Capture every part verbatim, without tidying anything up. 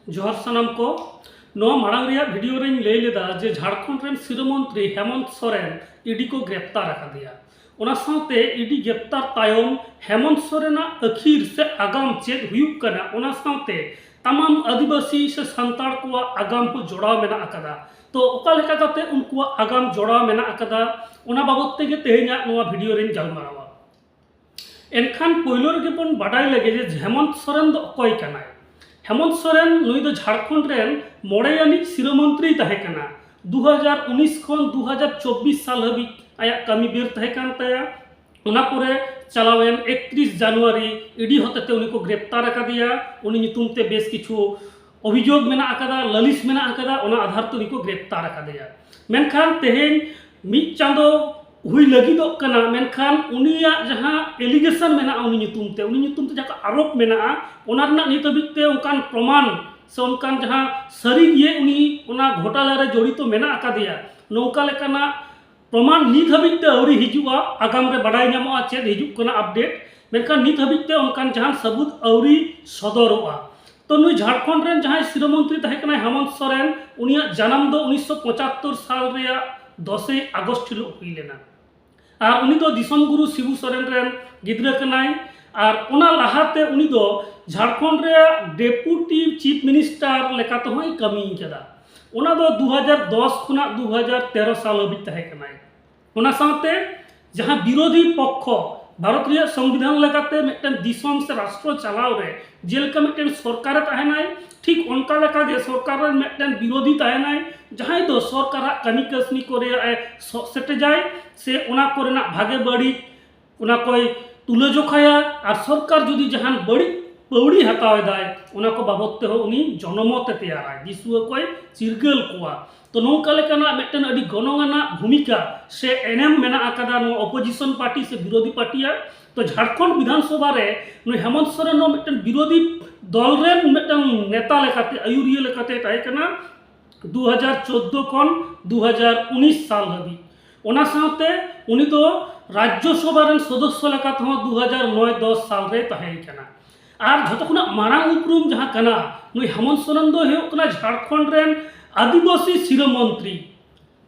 ᱡᱚᱦᱟᱨ ᱥᱟᱱᱟᱢ ᱠᱚ᱾ ᱱᱚᱣᱟ ᱢᱟᱲᱟᱝ ᱨᱮᱭᱟᱜ ᱵᱷᱤᱰᱤᱭᱳ ᱨᱮᱧ ᱞᱟᱹᱭ ᱞᱮᱫᱟ ᱡᱮ ᱡᱷᱟᱲᱠᱷᱚᱸᱰ ᱨᱮᱱ ᱥᱤᱨᱟᱹ ᱢᱚᱱᱛᱨᱤ ᱦᱮᱢᱚᱱᱛ ᱥᱚᱨᱮᱱ ᱤᱰᱤ ᱠᱚ ᱜᱨᱮᱯᱛᱟᱨ ᱟᱠᱟᱫᱮᱭᱟ᱾ ᱚᱱᱟ ᱥᱟᱶᱛᱮ ᱤᱰᱤ ᱜᱨᱮᱯᱛᱟᱨ ᱛᱟᱭᱚᱢ ᱦᱮᱢᱚᱱᱛ ᱥᱚᱨᱮᱱᱟᱜ ᱟᱹᱠᱷᱤᱨ ᱥᱮ ᱟᱜᱟᱢ ᱪᱮᱫ ᱦᱩᱭᱩᱜ ᱠᱟᱱᱟ, ᱚᱱᱟ ᱥᱟᱶᱛᱮ ᱛᱟᱢᱟᱢ ᱟᱹᱫᱤᱵᱟᱹᱥᱤ ᱥᱮ ᱥᱟᱱᱛᱟᱲ ᱠᱚᱣᱟᱜ ᱟᱜᱟᱢ ᱦᱚᱸ ᱡᱚᱲᱟᱣ ᱢᱮᱱᱟᱜ ᱟᱠᱟᱫᱟ᱾ ᱛᱚ ᱚᱠᱟ ᱞᱮᱠᱟ ᱠᱟᱛᱮ ᱩᱱᱠᱩᱣᱟᱜ ᱟᱜᱟᱢ ᱡᱚᱲᱟᱣ ᱢᱮᱱᱟᱜ ᱟᱠᱟᱫᱟ, ᱚᱱᱟ ᱵᱟᱵᱚᱫ ᱛᱮᱜᱮ ᱛᱮᱦᱮᱧᱟᱜ ᱱᱚᱣᱟ ᱵᱷᱤᱰᱤᱭᱳ ᱨᱮᱧ ᱜᱟᱞᱢᱟᱨᱟᱣᱟ᱾ ᱮᱱᱠᱷᱟᱱ ᱯᱳᱭᱞᱳ ᱨᱮᱜᱮ ᱵᱚᱱ ᱵᱟᱰᱟᱭ ᱞᱮᱜᱮ ᱡᱮ ᱦᱮᱢᱚᱱᱛ ᱥᱚᱨᱮᱱ ᱫᱚ ᱚᱠᱚᱭ ᱠᱟᱱᱟᱭ᱾ ᱦᱮᱢᱚᱱᱛ ᱥᱚᱨᱮᱱ ᱱᱩᱭ ᱫᱚ ᱡᱷᱟᱲᱠᱷᱚᱸᱰ ᱨᱮᱱ ᱢᱚᱬᱮ ᱟᱹᱱᱤᱡ ᱥᱤᱨᱟᱹ ᱢᱚᱱᱛᱨᱤᱭ ᱛᱟᱦᱮᱸ ᱠᱟᱱᱟ᱾ ᱫᱩ ᱦᱟᱡᱟᱨ ᱩᱱᱤᱥ ᱠᱷᱚᱱ ᱫᱩ ᱦᱟᱡᱟᱨ ᱪᱚᱵᱵᱤᱥ ᱥᱟᱞ ᱦᱟᱹᱵᱤᱡ ᱟᱭᱟᱜ ᱠᱟᱹᱢᱤ ᱵᱮᱨ ᱛᱟᱦᱮᱸ ᱠᱟᱱ ᱛᱟᱭᱟ᱾ ᱚᱱᱟ ᱯᱚᱨᱮ ᱪᱟᱞᱟᱣᱮᱱ ᱮᱠᱛᱨᱤᱥ ᱡᱟᱱᱩᱣᱟᱨᱤ ᱤᱰᱤ ᱦᱚᱛᱮᱛᱮ ᱩᱱᱤ ᱠᱚ ᱜᱨᱮᱯᱛᱟᱨ ᱟᱠᱟᱫᱮᱭᱟ᱾ ᱩᱱᱤ ᱧᱩᱛᱩᱢ ᱛᱮ ᱵᱮᱥ ᱠᱤᱪᱷᱩ ᱚᱵᱷᱤᱡᱳᱜᱽ ᱢᱮᱱᱟᱜ ᱟᱠᱟᱫᱟ, ᱞᱟᱹᱞᱤᱥ ᱢᱮᱱᱟᱜ ᱟᱠᱟᱫᱟ, ᱚᱱᱟ ᱟᱫᱷᱟᱨ ᱛᱮ ᱩᱱᱤ ᱠᱚ ᱜᱨᱮᱯᱛᱟᱨ ᱟᱠᱟᱫᱮᱭᱟ᱾ ᱢᱮᱱᱠᱷᱟᱱ ᱛᱮᱦᱮᱧ ᱢᱤᱫ ᱪᱟᱸᱫᱚ ᱦᱩᱭ ᱞᱟᱹᱜᱤᱫᱚᱜ ᱠᱟᱱᱟ, ᱢᱮᱱᱠᱷᱟᱱ ᱩᱱᱤᱭᱟᱜ ᱡᱟᱦᱟᱸ ᱮᱞᱤᱜᱮᱥᱚᱱ ᱢᱮᱱᱟᱜᱼᱟ, ᱩᱱᱤ ᱧᱩᱛᱩᱢ ᱛᱮ, ᱩᱱᱤ ᱧᱩᱛᱩᱢ ᱛᱮ ᱡᱟᱦᱟᱸ ᱟᱨᱳᱯ ᱢᱮᱱᱟᱜᱼᱟ, ᱚᱱᱟ ᱨᱮᱱᱟᱜ ᱱᱤᱛ ᱦᱟᱹᱵᱤᱡ ᱛᱮ ᱚᱱᱠᱟᱱ ᱯᱨᱚᱢᱟᱱ ᱥᱮ ᱚᱱᱠᱟᱱ ᱡᱟᱦᱟᱸ ᱥᱟᱹᱨᱤ ᱜᱮ ᱩᱱᱤ ᱚᱱᱟ ᱜᱷᱚᱴᱟᱞᱟ ᱨᱮ ᱡᱚᱲᱤᱛᱚ ᱢᱮᱱᱟᱜ ᱟᱠᱟᱫᱮᱭᱟ, ᱱᱚᱝᱠᱟ ᱞᱮᱠᱟᱱᱟᱜ ᱯᱨᱚᱢᱟᱱ ᱱᱤᱛ ᱦᱟᱹᱵᱤᱡ ᱛᱮ ᱟᱹᱣᱨᱤ ᱦᱤᱡᱩᱜᱼᱟ᱾ ᱟᱜᱟᱢ ᱨᱮ ᱵᱟᱰᱟᱭ ᱧᱟᱢᱚᱜᱼᱟ ᱪᱮᱫ ᱦᱤᱡᱩᱜ ᱠᱟᱱᱟ ᱟᱯᱰᱮᱴ, ᱢᱮᱱᱠᱷᱟᱱ ᱱᱤᱛ ᱦᱟᱹᱵᱤᱡ ᱛᱮ ᱚᱱᱠᱟᱱ ᱡᱟᱦᱟᱱ ᱥᱟᱹᱵᱩᱫ ᱟᱹᱣᱨᱤ ᱥᱚᱫᱚᱨᱚᱜᱼᱟ᱾ ᱛᱚ ᱱᱩᱭ ᱡᱷᱟᱲᱠᱷᱚᱸᱰ ᱨᱮᱱ ᱡᱟᱦᱟᱸᱭ ᱥᱤᱨᱟᱹ ᱢᱚᱱᱛᱨᱤ ᱛᱟᱦᱮᱸ ᱠᱟᱱᱟᱭ ᱦᱮᱢᱚᱱᱛ ᱥᱚᱨᱮᱱ, ᱩᱱᱤᱭᱟᱜ ᱡᱟᱱᱟᱢ ᱫᱚ ᱩᱱᱤᱥᱥᱚ ᱯᱚᱸᱪᱟᱛᱛᱳᱨ ᱥᱟᱞ ᱨᱮᱭᱟᱜ ᱫᱚᱥᱮᱭ ᱟᱜᱚᱥᱴ ᱦᱤᱞᱳᱜ ᱦᱩᱭ ᱞᱮᱱᱟ᱾ ᱟᱨ ᱩᱱᱤ ᱫᱚ ᱫᱤᱥᱚᱢ ᱜᱩᱨᱩ ᱥᱤᱵᱩ ᱥᱚᱨᱮᱱ ᱨᱮᱱ ᱜᱤᱫᱽᱨᱟᱹ ᱠᱟᱱᱟᱭ᱾ ᱟᱨ ᱚᱱᱟ ᱞᱟᱦᱟᱛᱮ ᱩᱱᱤ ᱫᱚ ᱡᱷᱟᱲᱠᱷᱚᱸᱰ ᱨᱮᱭᱟᱜ ᱰᱮᱯᱩᱴᱤ ᱪᱤᱯ ᱢᱤᱱᱤᱥᱴᱟᱨ ᱞᱮᱠᱟ ᱛᱮᱦᱚᱸᱭ ᱠᱟᱹᱢᱤ ᱠᱟᱫᱟ᱾ ᱚᱱᱟ ᱫᱚ ᱫᱩ ᱦᱟᱡᱟᱨ ᱫᱚᱥ ᱠᱷᱚᱱᱟᱜ ᱫᱩ ᱦᱟᱡᱟᱨ ᱛᱮᱨᱚ ᱥᱟᱞ ᱦᱟᱹᱵᱤᱡ ᱛᱟᱦᱮᱸ ᱠᱟᱱᱟᱭ᱾ ᱚᱱᱟ ᱥᱟᱶᱛᱮ ᱡᱟᱦᱟᱸ ᱵᱤᱨᱳᱫᱷᱤ ᱯᱚᱠᱠᱷᱚ, ᱵᱷᱟᱨᱚᱛ ᱨᱮᱭᱟᱜ ᱥᱚᱝᱵᱤᱫᱷᱟᱱ ᱞᱮᱠᱟᱛᱮ ᱢᱤᱫᱴᱮᱱ ᱫᱤᱥᱚᱢ ᱥᱮ ᱨᱟᱥᱴᱨᱚ ᱪᱟᱞᱟᱣ ᱨᱮ ᱡᱮᱞᱮᱠᱟ ᱢᱤᱫᱴᱮᱱ ᱥᱚᱨᱠᱟᱨᱮ ᱛᱟᱦᱮᱱᱟᱭ, ᱴᱷᱤᱠ ᱚᱱᱠᱟ ᱞᱮᱠᱟᱜᱮ ᱥᱚᱨᱠᱟᱨ ᱨᱮᱱ ᱢᱤᱫᱴᱮᱱ ᱵᱤᱨᱳᱫᱷᱤ ᱛᱟᱦᱮᱱᱟᱭ, ᱡᱟᱦᱟᱸᱭ ᱫᱚ ᱥᱚᱨᱠᱟᱨᱟᱜ ᱠᱟᱹᱢᱤ ᱠᱟᱹᱥᱱᱤ ᱠᱚᱨᱮᱭᱟᱜ ᱮ ᱥᱚᱜ ᱥᱮᱴᱮᱡᱟᱭ ᱥᱮ ᱚᱱᱟ ᱠᱚᱨᱮᱱᱟᱜ ᱵᱷᱟᱜᱮ ᱵᱟᱹᱲᱤᱡ ᱚᱱᱟ ᱠᱚᱭ ᱛᱩᱞᱟᱹᱡᱚᱠᱷᱟᱭᱟ᱾ ᱟᱨ ᱥᱚᱨᱠᱟᱨ ᱡᱩᱫᱤ ᱡᱟᱦᱟᱱ ᱵᱟᱹᱲᱤᱡ ᱯᱟᱹᱣᱲᱤ ᱦᱟᱛᱟᱣ ᱮᱫᱟᱭ, ᱚᱱᱟ ᱠᱚ ᱵᱟᱵᱚᱫ ᱛᱮᱦᱚᱸ ᱩᱱᱤ ᱡᱚᱱᱚᱢᱚᱛ ᱮ ᱛᱮᱭᱟᱨᱟᱭ, ᱫᱤᱥᱩᱣᱟᱹ ᱠᱚᱭ ᱪᱤᱨᱜᱟᱹᱞ ᱠᱚᱣᱟ᱾ ᱛᱚ ᱱᱚᱝᱠᱟ ᱞᱮᱠᱟᱱᱟᱜ ᱢᱤᱫᱴᱮᱱ ᱟᱹᱰᱤ ᱜᱚᱱᱚᱝ ᱟᱱᱟᱜ ᱵᱷᱩᱢᱤᱠᱟ ᱥᱮ ᱮᱱᱮᱢ ᱢᱮᱱᱟᱜ ᱟᱠᱟᱫᱟ ᱱᱚᱣᱟ ᱚᱯᱳᱡᱤᱥᱚᱱ ᱯᱟᱨᱴᱤ ᱥᱮ ᱵᱤᱨᱳᱫᱷᱤ ᱯᱟᱨᱴᱤᱭᱟᱜ᱾ ᱛᱚ ᱡᱷᱟᱲᱠᱷᱚᱸᱰ ᱵᱤᱫᱷᱟᱱ ᱥᱚᱵᱷᱟ ᱨᱮ ᱱᱩᱭ ᱦᱮᱢᱚᱱᱛ ᱥᱚᱨᱮᱱ ᱦᱚᱸ ᱢᱤᱫᱴᱮᱱ ᱵᱤᱨᱳᱫᱷᱤ ᱫᱚᱞ ᱨᱮᱱ ᱢᱤᱫᱴᱮᱱ ᱱᱮᱛᱟ ᱞᱮᱠᱟᱛᱮ, ᱟᱹᱭᱩᱨᱤᱭᱟᱹ ᱞᱮᱠᱟᱛᱮ ᱛᱟᱦᱮᱸ ᱠᱟᱱᱟ ᱫᱩ ᱦᱟᱡᱟᱨ ᱪᱳᱫᱫᱳ ᱠᱷᱚᱱ ᱫᱩ ᱦᱟᱡᱟᱨ ᱩᱱᱤᱥ ᱥᱟᱞ ᱦᱟᱹᱵᱤᱡ᱾ ᱚᱱᱟ ᱥᱟᱶᱛᱮ ᱩᱱᱤ ᱫᱚ ᱨᱟᱡᱽᱡᱚ ᱥᱚᱵᱷᱟ ᱨᱮᱱ ᱥᱚᱫᱚᱥᱥᱚ ᱞᱮᱠᱟ ᱛᱮᱦᱚᱸ ᱫᱩ ᱦᱟᱡᱟᱨ ᱱᱚᱭ ᱫᱚᱥ ᱥᱟᱞ ᱨᱮᱭ ᱛᱟᱦᱮᱸ ᱠᱟᱱᱟ᱾ ᱟᱨ ᱡᱷᱚᱛᱚ ᱠᱷᱚᱱᱟᱜ ᱢᱟᱨᱟᱝ ᱩᱯᱨᱩᱢ ᱡᱟᱦᱟᱸ ᱠᱟᱱᱟ, ᱱᱩᱭ ᱦᱮᱢᱚᱱᱛ ᱥᱚᱨᱮᱱ ᱫᱚ ᱦᱩᱭᱩᱜ ᱠᱟᱱᱟ ᱡᱷᱟᱲᱠᱷᱚᱸᱰ ᱨᱮᱱ ᱟᱹᱫᱤᱵᱟᱹᱥᱤ ᱥᱤᱨᱟᱹ ᱢᱚᱱᱛᱨᱤ᱾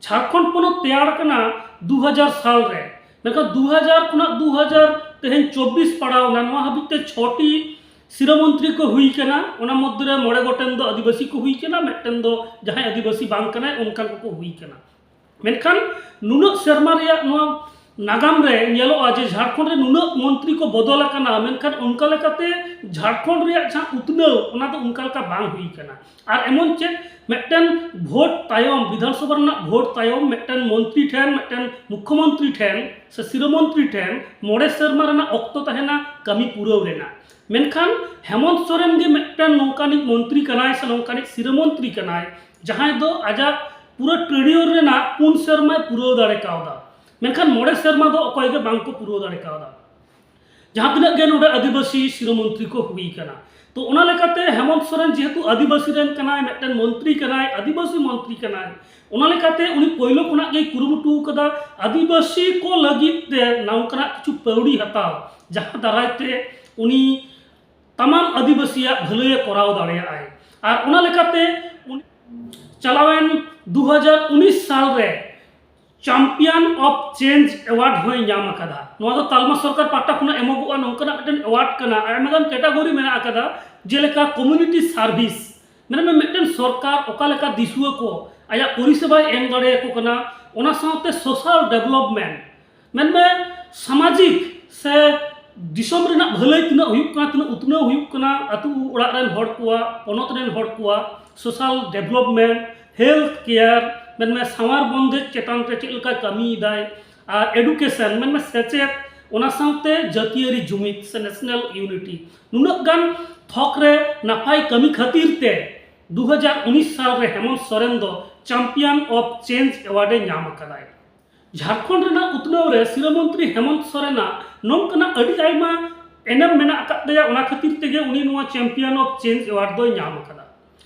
ᱡᱷᱟᱲᱠᱷᱚᱸᱰ ᱯᱚᱱᱚᱛ ᱛᱮᱭᱟᱨ ᱠᱟᱱᱟ ᱫᱩ ᱦᱟᱡᱟᱨ ᱥᱟᱞ ᱨᱮ, ᱢᱮᱱᱠᱷᱟᱱ ᱫᱩ ᱦᱟᱡᱟᱨ ᱠᱷᱚᱱᱟᱜ ᱫᱩ ᱦᱟᱡᱟᱨ ᱛᱮᱦᱮᱧ ᱪᱚᱵᱵᱤᱥ ᱯᱟᱲᱟᱣ ᱮᱱᱟ, ᱱᱚᱣᱟ ᱦᱟᱹᱵᱤᱡ ᱛᱮ ᱪᱷᱚᱴᱤ ᱥᱤᱨᱟᱹ ᱢᱚᱱᱛᱨᱤ ᱠᱚ ᱦᱩᱭ ᱠᱟᱱᱟ᱾ ᱚᱱᱟ ᱢᱚᱫᱽᱫᱷᱮ ᱨᱮ ᱢᱚᱬᱮ ᱜᱚᱴᱮᱱ ᱫᱚ ᱟᱹᱫᱤᱵᱟᱹᱥᱤ ᱠᱚ ᱦᱩᱭ ᱠᱟᱱᱟ, ᱢᱤᱫᱴᱮᱱ ᱫᱚ ᱡᱟᱦᱟᱸᱭ ᱟᱹᱫᱤᱵᱟᱹᱥᱤ ᱵᱟᱝ ᱠᱟᱱᱟᱭ, ᱚᱱᱠᱟᱱ ᱠᱚᱠᱚ ᱦᱩᱭ ᱠᱟᱱᱟ᱾ ᱢᱮᱱᱠᱷᱟᱱ ᱱᱩᱱᱟᱹᱜ ᱥᱮᱨᱢᱟ ᱨᱮᱭᱟᱜ ᱱᱚᱣᱟ ᱱᱟᱜᱟᱢ ᱨᱮ ᱧᱮᱞᱚᱜᱼᱟ ᱡᱮ ᱡᱷᱟᱲᱠᱷᱚᱸᱰ ᱨᱮ ᱱᱩᱱᱟᱹᱜ ᱢᱚᱱᱛᱨᱤ ᱠᱚ ᱵᱚᱫᱚᱞ ᱟᱠᱟᱱᱟ, ᱢᱮᱱᱠᱷᱟᱱ ᱚᱱᱠᱟ ᱞᱮᱠᱟᱛᱮ ᱡᱷᱟᱲᱠᱷᱚᱸᱰ ᱨᱮᱭᱟᱜ ᱡᱟᱦᱟᱸ ᱩᱛᱱᱟᱹᱣ, ᱚᱱᱟ ᱫᱚ ᱚᱱᱠᱟ ᱞᱮᱠᱟ ᱵᱟᱝ ᱦᱩᱭ ᱠᱟᱱᱟ᱾ ᱟᱨ ᱮᱢᱚᱱ ᱪᱮᱫ, ᱢᱤᱫᱴᱮᱱ ᱵᱷᱳᱴ ᱛᱟᱭᱚᱢ, ᱵᱤᱫᱷᱟᱱ ᱥᱚᱵᱷᱟ ᱨᱮᱱᱟᱜ ᱵᱷᱳᱴ ᱛᱟᱭᱚᱢ ᱢᱤᱫᱴᱮᱱ ᱢᱚᱱᱛᱨᱤ ᱴᱷᱮᱱ, ᱢᱤᱫᱴᱮᱱ ᱢᱩᱠᱠᱷᱚᱢᱚᱱᱛᱨᱤ ᱴᱷᱮᱱ ᱥᱮ ᱥᱤᱨᱟᱹ ᱢᱚᱱᱛᱨᱤ ᱴᱷᱮᱱ ᱢᱚᱬᱮ ᱥᱮᱨᱢᱟ ᱨᱮᱱᱟᱜ ᱚᱠᱛᱚ ᱛᱟᱦᱮᱱᱟ ᱠᱟᱹᱢᱤ ᱯᱩᱨᱟᱹᱣ ᱨᱮᱱᱟᱜ᱾ ᱢᱮᱱᱠᱷᱟᱱ ᱦᱮᱢᱚᱱᱛ ᱥᱚᱨᱮᱱ ᱜᱮ ᱢᱤᱫᱴᱮᱱ ᱱᱚᱝᱠᱟᱱᱤᱡ ᱢᱚᱱᱛᱨᱤ ᱠᱟᱱᱟᱭ ᱥᱮ ᱱᱚᱝᱠᱟᱱᱤᱡ ᱥᱤᱨᱟᱹ ᱢᱚᱱᱛᱨᱤ ᱠᱟᱱᱟᱭ, ᱡᱟᱦᱟᱸᱭ ᱫᱚ ᱟᱡᱟᱜ ᱯᱩᱨᱟᱹ tenure ᱨᱮᱱᱟᱜ ᱯᱩᱱ ᱥᱮᱨᱢᱟᱭ ᱯᱩᱨᱟᱹᱣ ᱫᱟᱲᱮ ᱠᱟᱣᱫᱟ, ᱢᱮᱱᱠᱷᱟᱱ ᱢᱚᱬᱮ ᱥᱮᱨᱢᱟ ᱫᱚ ᱚᱠᱚᱭ ᱜᱮ ᱵᱟᱝ ᱠᱚ ᱯᱩᱨᱟᱹᱣ ᱫᱟᱲᱮ ᱠᱟᱣᱫᱟ᱾ ᱡᱟᱦᱟᱸ ᱛᱤᱱᱟᱹᱜ ᱜᱮ ᱱᱚᱰᱮ ᱟᱹᱫᱤᱵᱟᱹᱥᱤ ᱥᱤᱨᱟᱹ ᱢᱚᱱᱛᱨᱤ ᱠᱚ ᱦᱩᱭ ᱠᱟᱱᱟ, ᱛᱚ ᱚᱱᱟ ᱞᱮᱠᱟᱛᱮ ᱦᱮᱢᱚᱱᱛ ᱥᱚᱨᱮᱱ ᱡᱮᱦᱮᱛᱩ ᱟᱹᱫᱤᱵᱟᱹᱥᱤ ᱨᱮᱱ ᱠᱟᱱᱟᱭ, ᱢᱤᱫᱴᱮᱱ ᱢᱚᱱᱛᱨᱤ ᱠᱟᱱᱟᱭ, ᱟᱹᱫᱤᱵᱟᱹᱥᱤ ᱢᱚᱱᱛᱨᱤ ᱠᱟᱱᱟᱭ, ᱚᱱᱟ ᱞᱮᱠᱟᱛᱮ ᱩᱱᱤ ᱯᱳᱭᱞᱳ ᱠᱷᱚᱱᱟᱜ ᱜᱮᱭ ᱠᱩᱨᱩᱢᱩᱴᱩ ᱠᱟᱫᱟ ᱟᱹᱫᱤᱵᱟᱹᱥᱤ ᱠᱚ ᱞᱟᱹᱜᱤᱫ ᱛᱮ ᱱᱚᱝᱠᱟᱱᱟᱜ ᱠᱤᱪᱷᱩ ᱯᱟᱹᱣᱲᱤ ᱦᱟᱛᱟᱣ, ᱡᱟᱦᱟᱸ ᱫᱟᱨᱟᱭ ᱛᱮ ᱩᱱᱤ ᱛᱟᱢᱟᱢ ᱟᱹᱫᱤᱵᱟᱹᱥᱤᱭᱟᱜ ᱵᱷᱟᱹᱞᱟᱹᱭᱮ ᱠᱚᱨᱟᱣ ᱫᱟᱲᱮᱭᱟᱜᱼᱟᱭ᱾ ᱟᱨ ᱚᱱᱟ ᱞᱮᱠᱟᱛᱮ ᱩᱱᱤ ᱪᱟᱞᱟᱣᱮᱱ ᱫᱩ ᱦᱟᱡᱟᱨ ᱩᱱᱤᱥ ᱥᱟᱞ ᱨᱮ Champion of Change Award ᱦᱚᱸᱭ ᱧᱟᱢ ᱟᱠᱟᱫᱟ᱾ ᱱᱚᱣᱟ ᱫᱚ ᱛᱟᱞᱢᱟ ᱥᱚᱨᱠᱟᱨ ᱯᱟᱦᱴᱟ ᱠᱷᱚᱱᱟᱜ ᱮᱢᱚᱜᱚᱜᱼᱟ, ᱱᱚᱝᱠᱟᱱᱟᱜ ᱢᱤᱫᱴᱮᱱ award ᱠᱟᱱᱟ᱾ ᱟᱭᱢᱟ ᱜᱟᱱ category ᱢᱮᱱᱟᱜ ᱟᱠᱟᱫᱟ, ᱡᱮᱞᱮᱠᱟ community service, ᱢᱮᱱᱢᱮ ᱢᱤᱫᱴᱮᱱ ᱥᱚᱨᱠᱟᱨ ᱚᱠᱟ ᱞᱮᱠᱟ ᱫᱤᱥᱩᱣᱟᱹ ᱠᱚ ᱟᱭᱟᱜ ᱯᱚᱨᱤᱥᱮᱵᱟᱭ ᱮᱢ ᱫᱟᱲᱮᱭᱟᱠᱚ ᱠᱟᱱᱟ, ᱚᱱᱟ ᱥᱟᱶᱛᱮ social development, ᱢᱮᱱᱢᱮ ᱥᱟᱢᱟᱡᱤᱠ ᱥᱮ ᱫᱤᱥᱚᱢ ᱨᱮᱱᱟᱜ ᱵᱷᱟᱹᱞᱟᱹᱭ ᱛᱤᱱᱟᱹᱜ ᱦᱩᱭᱩᱜ ᱠᱟᱱᱟ, ᱛᱤᱱᱟᱹᱜ ᱩᱛᱱᱟᱹᱣ ᱦᱩᱭᱩᱜ ᱠᱟᱱᱟ, ᱟᱹᱛᱩ ᱚᱲᱟᱜ ᱨᱮᱱ ᱦᱚᱲ ᱠᱚᱣᱟᱜ, ᱯᱚᱱᱚᱛ ᱨᱮᱱ ᱦᱚᱲ ᱠᱚᱣᱟᱜ social development, health care, ᱢᱮᱱᱢᱮ ᱥᱟᱶᱟᱨ ᱵᱚᱱᱫᱮᱡ ᱪᱮᱛᱟᱱ ᱨᱮ ᱪᱮᱫ ᱞᱮᱠᱟ ᱠᱟᱹᱢᱤᱭᱮᱫᱟᱭ, ᱟᱨ education, ᱢᱮᱱᱢᱮ ᱥᱮᱪᱮᱫ, ᱚᱱᱟ ᱥᱟᱶᱛᱮ ᱡᱟᱹᱛᱤᱭᱟᱹᱨᱤ ᱡᱩᱢᱤᱫ ᱥᱮ national unity, ᱱᱩᱱᱟᱹᱜ ᱜᱟᱱ ᱛᱷᱚᱠ ᱨᱮ ᱱᱟᱯᱟᱭ ᱠᱟᱹᱢᱤ ᱠᱷᱟᱹᱛᱤᱨ ᱛᱮ ᱫᱩ ᱦᱟᱡᱟᱨ ᱩᱱᱤᱥ ᱥᱟᱞ ᱨᱮ ᱦᱮᱢᱚᱱᱛ ᱥᱚᱨᱮᱱ ᱫᱚ Champion of Change Award ᱮ ᱧᱟᱢ ᱟᱠᱟᱫᱟᱭ᱾ ᱡᱷᱟᱲᱠᱷᱚᱸᱰ ᱨᱮᱱᱟᱜ ᱩᱛᱱᱟᱹᱣ ᱨᱮ ᱥᱤᱨᱟᱹ ᱢᱚᱱᱛᱨᱤ ᱦᱮᱢᱚᱱᱛ ᱥᱚᱨᱮᱱᱟᱜ ᱱᱚᱝᱠᱟᱱᱟᱜ ᱟᱹᱰᱤ ᱟᱭᱢᱟ ᱮᱱᱮᱢ ᱢᱮᱱᱟᱜ ᱟᱠᱟᱫ ᱛᱟᱭᱟ, ᱚᱱᱟ ᱠᱷᱟᱹᱛᱤᱨ ᱛᱮᱜᱮ ᱩᱱᱤ ᱱᱚᱣᱟ Champion of Change Award ᱫᱚᱭ ᱧᱟᱢ ᱟᱠᱟᱫᱟ᱾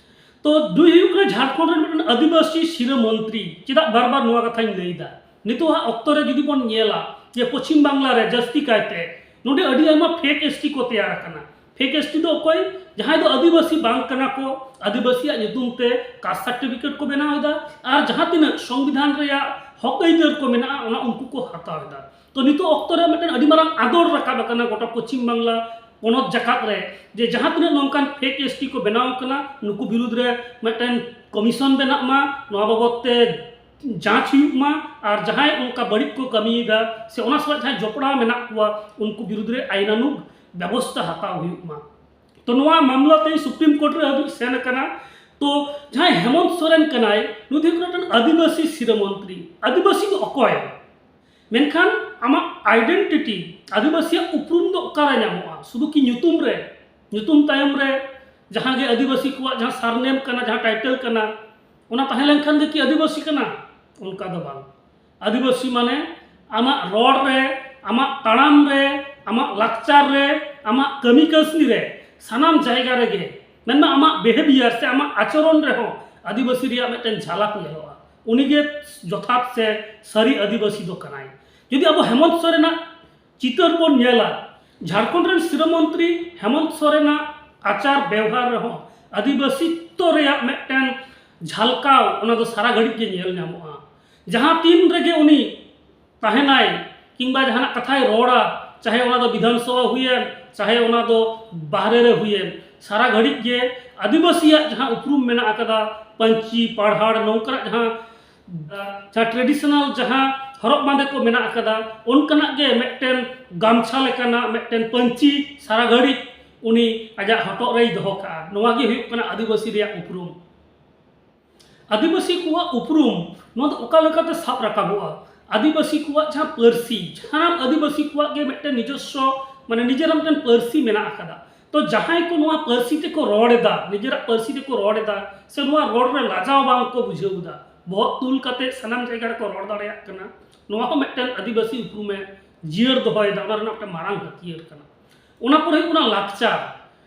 ᱛᱚ ᱫᱩᱭ ᱦᱩᱭᱩᱜ ᱠᱟᱱᱟ ᱡᱷᱟᱲᱠᱷᱚᱸᱰ ᱨᱮᱱ ᱢᱤᱫᱴᱮᱱ ᱟᱹᱫᱤᱵᱟᱹᱥᱤ ᱥᱤᱨᱟᱹ ᱢᱚᱱᱛᱨᱤ᱾ ᱪᱮᱫᱟᱜ ᱵᱟᱨ ᱵᱟᱨ ᱱᱚᱣᱟ ᱠᱟᱛᱷᱟᱧ ᱞᱟᱹᱭᱫᱟ? ᱱᱤᱛᱚᱜ ᱦᱟᱸᱜ ᱚᱠᱛᱚ ᱨᱮ ᱡᱩᱫᱤ ᱵᱚᱱ ᱧᱮᱞᱟ ᱡᱮ ᱯᱚᱪᱷᱤᱢ ᱵᱟᱝᱞᱟ ᱨᱮ ᱡᱟᱹᱥᱛᱤ ᱠᱟᱭᱛᱮ ᱱᱚᱰᱮ ᱟᱹᱰᱤ ᱟᱭᱢᱟ fake S T ᱠᱚ ᱛᱮᱭᱟᱨ ᱟᱠᱟᱱᱟ᱾ ᱯᱷᱮᱠ ᱮᱥ ᱴᱤ ᱫᱚ ᱚᱠᱚᱭ? ᱡᱟᱦᱟᱸᱭ ᱫᱚ ᱟᱹᱫᱤᱵᱟᱹᱥᱤ ᱵᱟᱝ ᱠᱟᱱᱟ ᱠᱚ, ᱟᱹᱫᱤᱵᱟᱹᱥᱤᱭᱟᱜ ᱧᱩᱛᱩᱢ ᱛᱮ ᱠᱟᱥᱴ ᱥᱟᱨᱴᱤᱯᱷᱤᱠᱮᱴ ᱠᱚ ᱵᱮᱱᱟᱣ ᱮᱫᱟ, ᱟᱨ ᱡᱟᱦᱟᱸ ᱛᱤᱱᱟᱹᱜ ᱥᱚᱝᱵᱤᱫᱷᱟᱱ ᱨᱮᱭᱟᱜ ᱦᱚᱠ ᱟᱹᱭᱫᱟᱹᱨ ᱠᱚ ᱢᱮᱱᱟᱜᱼᱟ, ᱚᱱᱟ ᱩᱱᱠᱩ ᱠᱚ ᱦᱟᱛᱟᱣ ᱮᱫᱟ᱾ ᱛᱚ, ᱱᱤᱛᱚᱜ ᱚᱠᱛᱚ ᱨᱮ ᱢᱤᱫᱴᱮᱱ ᱟᱹᱰᱤ ᱢᱟᱨᱟᱝ ᱟᱫᱚᱲ ᱨᱟᱠᱟᱵ ᱟᱠᱟᱱᱟ ᱜᱚᱴᱟ ᱯᱚᱪᱷᱤᱢ ᱵᱟᱝᱞᱟ ᱯᱚᱱᱚᱛ ᱡᱟᱠᱟᱛ ᱨᱮ, ᱡᱮ ᱡᱟᱦᱟᱸ ᱛᱤᱱᱟᱹᱜ ᱱᱚᱝᱠᱟᱱ ᱯᱷᱮᱠ ᱮᱥ ᱴᱤ ᱠᱚ ᱵᱮᱱᱟᱣ ᱟᱠᱟᱱᱟ, ᱱᱩᱠᱩ ᱵᱤᱨᱩᱫᱽ ᱨᱮ ᱢᱤᱫᱴᱮᱱ ᱠᱚᱢᱤᱥᱚᱱ ᱵᱮᱱᱟᱜ ᱢᱟ, ᱱᱚᱣᱟ ᱵᱟᱵᱚᱫ ᱛᱮ ᱡᱟᱸᱪ ᱦᱩᱭᱩᱜ ᱢᱟ, ᱟᱨ ᱡᱟᱦᱟᱸᱭ ᱚᱱᱠᱟ ᱵᱟᱹᱲᱤᱡ ᱠᱚ ᱠᱟᱹᱢᱤᱭᱮᱫᱟ ᱥᱮ ᱚᱱᱟ ᱥᱟᱞᱟᱜ ᱡᱟᱦᱟᱸᱭ ᱡᱚᱯᱲᱟᱣ ᱢᱮᱱᱟᱜ ᱠᱚᱣᱟ, ᱩᱱᱠᱩ ᱵᱤᱨᱩᱫᱽ ᱨᱮ ᱟᱭᱤᱱᱟᱱᱩᱜ ᱵᱮᱵᱚᱥᱛᱷᱟ ᱦᱟᱛᱟᱣ ᱦᱩᱭᱩᱜ ᱢᱟ᱾ ᱛᱚ, ᱱᱚᱣᱟ ᱢᱟᱢᱞᱟ ᱛᱮ ᱥᱩᱯᱨᱤᱢ ᱠᱳᱨᱴ ᱨᱮ ᱦᱟᱹᱵᱤᱡ ᱥᱮᱱ ᱟᱠᱟᱱᱟ᱾ ᱛᱚ, ᱡᱟᱦᱟᱸᱭ ᱦᱮᱢᱚᱱᱛ ᱥᱚᱨᱮᱱ ᱠᱟᱱᱟᱭ, ᱱᱩᱭ ᱫᱚ ᱦᱩᱭᱩᱜ ᱠᱟᱱᱟ ᱢᱤᱫᱴᱮᱱ ᱟᱹᱫᱤᱵᱟᱹᱥᱤ ᱥᱤᱨᱟᱹ ᱢᱚᱱᱛᱨᱤ᱾ ᱟᱹᱫᱤᱵᱟᱹᱥᱤ ᱫᱚ ᱚᱠᱚᱭ? ᱢᱮᱱᱠᱷᱟᱱ ᱟᱢᱟᱜ ᱟᱭᱰᱮᱱᱴᱤᱴᱤ, ᱟᱹᱫᱤᱵᱟᱹᱥᱤᱭᱟᱜ ᱩᱯᱨᱩᱢ ᱫᱚ ᱚᱠᱟᱨᱮ ᱧᱟᱢᱚᱜᱼᱟ? ᱥᱩᱫᱷᱩ ᱠᱤ ᱧᱩᱛᱩᱢ ᱨᱮ? ᱧᱩᱛᱩᱢ ᱛᱟᱭᱚᱢ ᱨᱮ ᱡᱟᱦᱟᱸ ᱜᱮ ᱟᱹᱫᱤᱵᱟᱹᱥᱤ ᱠᱚᱣᱟᱜ ᱡᱟᱦᱟᱸ ᱥᱟᱨᱱᱮᱢ ᱠᱟᱱᱟ, ᱡᱟᱦᱟᱸ ᱴᱟᱭᱴᱮᱞ ᱠᱟᱱᱟ, ᱚᱱᱟ ᱛᱟᱦᱮᱸ ᱞᱮᱱᱠᱷᱟᱱ ᱜᱮ ᱠᱤ ᱟᱹᱫᱤᱵᱟᱹᱥᱤ ᱠᱟᱱᱟ? ᱚᱱᱠᱟ ᱫᱚ ᱵᱟᱝ᱾ ᱟᱹᱫᱤᱵᱟᱹᱥᱤ ᱢᱟᱱᱮ ᱟᱢᱟᱜ ᱨᱚᱲ ᱨᱮ, ᱟᱢᱟᱜ ᱛᱟᱲᱟᱢ ᱨᱮ, ᱟᱢᱟᱜ ᱞᱟᱠᱪᱟᱨ ᱨᱮ, ᱟᱢᱟᱜ ᱠᱟᱹᱢᱤ ᱠᱟᱹᱥᱱᱤ ᱨᱮ, ᱥᱟᱱᱟᱢ ᱡᱟᱭᱜᱟ ᱨᱮᱜᱮ, ᱢᱮᱱᱢᱟ ᱟᱢᱟᱜ ᱵᱤᱦᱮᱵᱤᱭᱟᱨ ᱥᱮ ᱟᱢᱟᱜ ᱟᱪᱚᱨᱚᱱ ᱨᱮᱦᱚᱸ ᱟᱹᱫᱤᱵᱟᱹᱥᱤ ᱨᱮᱭᱟᱜ ᱢᱤᱫᱴᱮᱱ ᱡᱷᱟᱞᱟᱠ ᱧᱮᱞᱚᱜᱼᱟ᱾ ᱩᱱᱤᱜᱮ ᱡᱚᱛᱷᱟᱛ ᱥᱮ ᱥᱟᱹᱨᱤ ᱟᱹᱫᱤᱵᱟᱹᱥᱤ ᱫᱚ ᱠᱟᱱᱟᱭ᱾ ᱡᱩᱫᱤ ᱟᱵᱚ ᱦᱮᱢᱚᱱᱛ ᱥᱚᱨᱮᱱᱟᱜ ᱪᱤᱛᱟᱹᱨ ᱵᱚᱱ ᱧᱮᱞᱟ, ᱡᱷᱟᱲᱠᱷᱚᱸᱰ ᱨᱮᱱ ᱥᱤᱨᱟᱹ ᱢᱚᱱᱛᱨᱤ ᱦᱮᱢᱚᱱᱛ ᱥᱚᱨᱮᱱᱟᱜ ᱟᱪᱟᱨ ᱵᱮᱣᱦᱟᱨ ᱨᱮᱦᱚᱸ ᱟᱹᱫᱤᱵᱟᱹᱥᱤᱛᱛᱚ ᱨᱮᱭᱟᱜ ᱢᱤᱫᱴᱮᱱ ᱡᱷᱟᱞᱠᱟᱣ, ᱚᱱᱟ ᱫᱚ ᱥᱟᱨᱟ ᱜᱷᱟᱹᱲᱤᱡ ᱜᱮ ᱧᱮᱞ ᱧᱟᱢᱚᱜᱼᱟ᱾ ᱡᱟᱦᱟᱸ ᱛᱤᱱ ᱨᱮᱜᱮ ᱩᱱᱤ ᱛᱟᱦᱮᱱᱟᱭ, ᱠᱤᱝᱵᱟ ᱡᱟᱦᱟᱱᱟᱜ ᱠᱟᱛᱷᱟᱭ ᱨᱚᱲᱟ, ᱪᱟᱦᱮ ᱚᱱᱟ ᱫᱚ ᱵᱤᱫᱷᱟᱱ ᱥᱚᱵᱷᱟ ᱦᱩᱭᱮᱱ, ᱪᱟᱦᱮ ᱚᱱᱟ ᱫᱚ ᱵᱟᱦᱨᱮ ᱨᱮ ᱦᱩᱭᱮᱱ, ᱥᱟᱨᱟ ᱜᱷᱟᱹᱲᱤᱡ ᱜᱮ ᱟᱹᱫᱤᱵᱟᱹᱥᱤᱭᱟᱜ ᱡᱟᱦᱟᱸ ᱩᱯᱨᱩᱢ ᱢᱮᱱᱟᱜ ᱟᱠᱟᱫᱟ, ᱯᱟᱹᱧᱪᱤ ᱯᱟᱲᱦᱟᱲ, ᱱᱚᱝᱠᱟᱱᱟᱜ ᱡᱟᱦᱟᱸ ᱡᱟᱦᱟᱸ ᱴᱨᱮᱰᱤᱥᱚᱱᱟᱞ ᱡᱟᱦᱟᱸ ᱦᱚᱨᱚᱜ ᱵᱟᱸᱫᱮ ᱠᱚ ᱢᱮᱱᱟᱜ ᱟᱠᱟᱫᱟ, ᱚᱱᱠᱟᱱᱟᱜ ᱜᱮ ᱢᱤᱫᱴᱮᱱ ᱜᱟᱢᱪᱷᱟ ᱞᱮᱠᱟᱱᱟᱜ ᱢᱤᱫᱴᱮᱱ ᱯᱟᱹᱧᱪᱤ ᱥᱟᱨᱟ ᱜᱷᱟᱹᱲᱤᱡ ᱩᱱᱤ ᱟᱡᱟᱜ ᱦᱚᱴᱚᱜ ᱨᱮᱭ ᱫᱚᱦᱚ ᱠᱟᱜᱼᱟ᱾ ᱱᱚᱣᱟ ᱜᱮ ᱦᱩᱭᱩᱜ ᱠᱟᱱᱟ ᱟᱹᱫᱤᱵᱟᱹᱥᱤ ᱨᱮᱭᱟᱜ ᱩᱯᱨᱩᱢ᱾ ᱟᱹᱫᱤᱵᱟᱹᱥᱤ ᱠᱚᱣᱟᱜ ᱩᱯᱨᱩᱢ ᱱᱚᱣᱟ ᱫᱚ ᱚᱠᱟ ᱞᱮᱠᱟᱛᱮ ᱥᱟᱵ ᱨᱟᱠᱟᱵᱚᱜᱼᱟ? ᱟᱹᱫᱤᱵᱟᱹᱥᱤ ᱠᱚᱣᱟᱜ ᱡᱟᱦᱟᱸ ᱯᱟᱹᱨᱥᱤ, ᱥᱟᱱᱟᱢ ᱟᱹᱫᱤᱵᱟᱹᱥᱤ ᱠᱚᱣᱟᱜ ᱜᱮ ᱢᱤᱫᱴᱮᱱ ᱱᱤᱡᱚᱥᱥᱚ, ᱢᱟᱱᱮ ᱱᱤᱡᱮᱨᱟᱜ ᱢᱤᱫᱴᱮᱱ ᱯᱟᱹᱨᱥᱤ ᱢᱮᱱᱟᱜ ᱟᱠᱟᱫᱟ᱾ ᱛᱚ, ᱡᱟᱦᱟᱸᱭ ᱠᱚ ᱱᱚᱣᱟ ᱯᱟᱹᱨᱥᱤ ᱛᱮᱠᱚ ᱨᱚᱲ ᱮᱫᱟ, ᱱᱤᱡᱮᱨᱟᱜ ᱯᱟᱹᱨᱥᱤ ᱛᱮᱠᱚ ᱨᱚᱲ ᱮᱫᱟ, ᱥᱮ ᱱᱚᱣᱟ ᱨᱚᱲ ᱨᱮ ᱞᱟᱡᱟᱣ ᱵᱟᱝ ᱠᱚ ᱵᱩᱡᱷᱟᱹᱣ ᱮᱫᱟ, ᱵᱚᱦᱚᱜ ᱛᱩᱞ ᱠᱟᱛᱮ ᱥᱟᱱᱟᱢ ᱡᱟᱭᱜᱟ ᱨᱮᱠᱚ ᱨᱚᱲ ᱫᱟᱲᱮᱭᱟᱜ ᱠᱟᱱᱟ, ᱱᱚᱣᱟ ᱦᱚᱸ ᱢᱤᱫᱴᱮᱱ ᱟᱹᱫᱤᱵᱟᱹᱥᱤ ᱩᱯᱨᱩᱢᱮ ᱡᱤᱭᱟᱹᱲ ᱫᱚᱦᱚᱭᱮᱫᱟ, ᱚᱱᱟ ᱨᱮᱱᱟᱜ ᱢᱤᱫᱴᱮᱱ ᱢᱟᱨᱟᱝ ᱦᱟᱹᱛᱭᱟᱹᱨ ᱠᱟᱱᱟ᱾ ᱚᱱᱟ ᱯᱚᱨᱮ ᱦᱩᱭᱩᱜ ᱠᱟᱱᱟ ᱞᱟᱠᱪᱟᱨ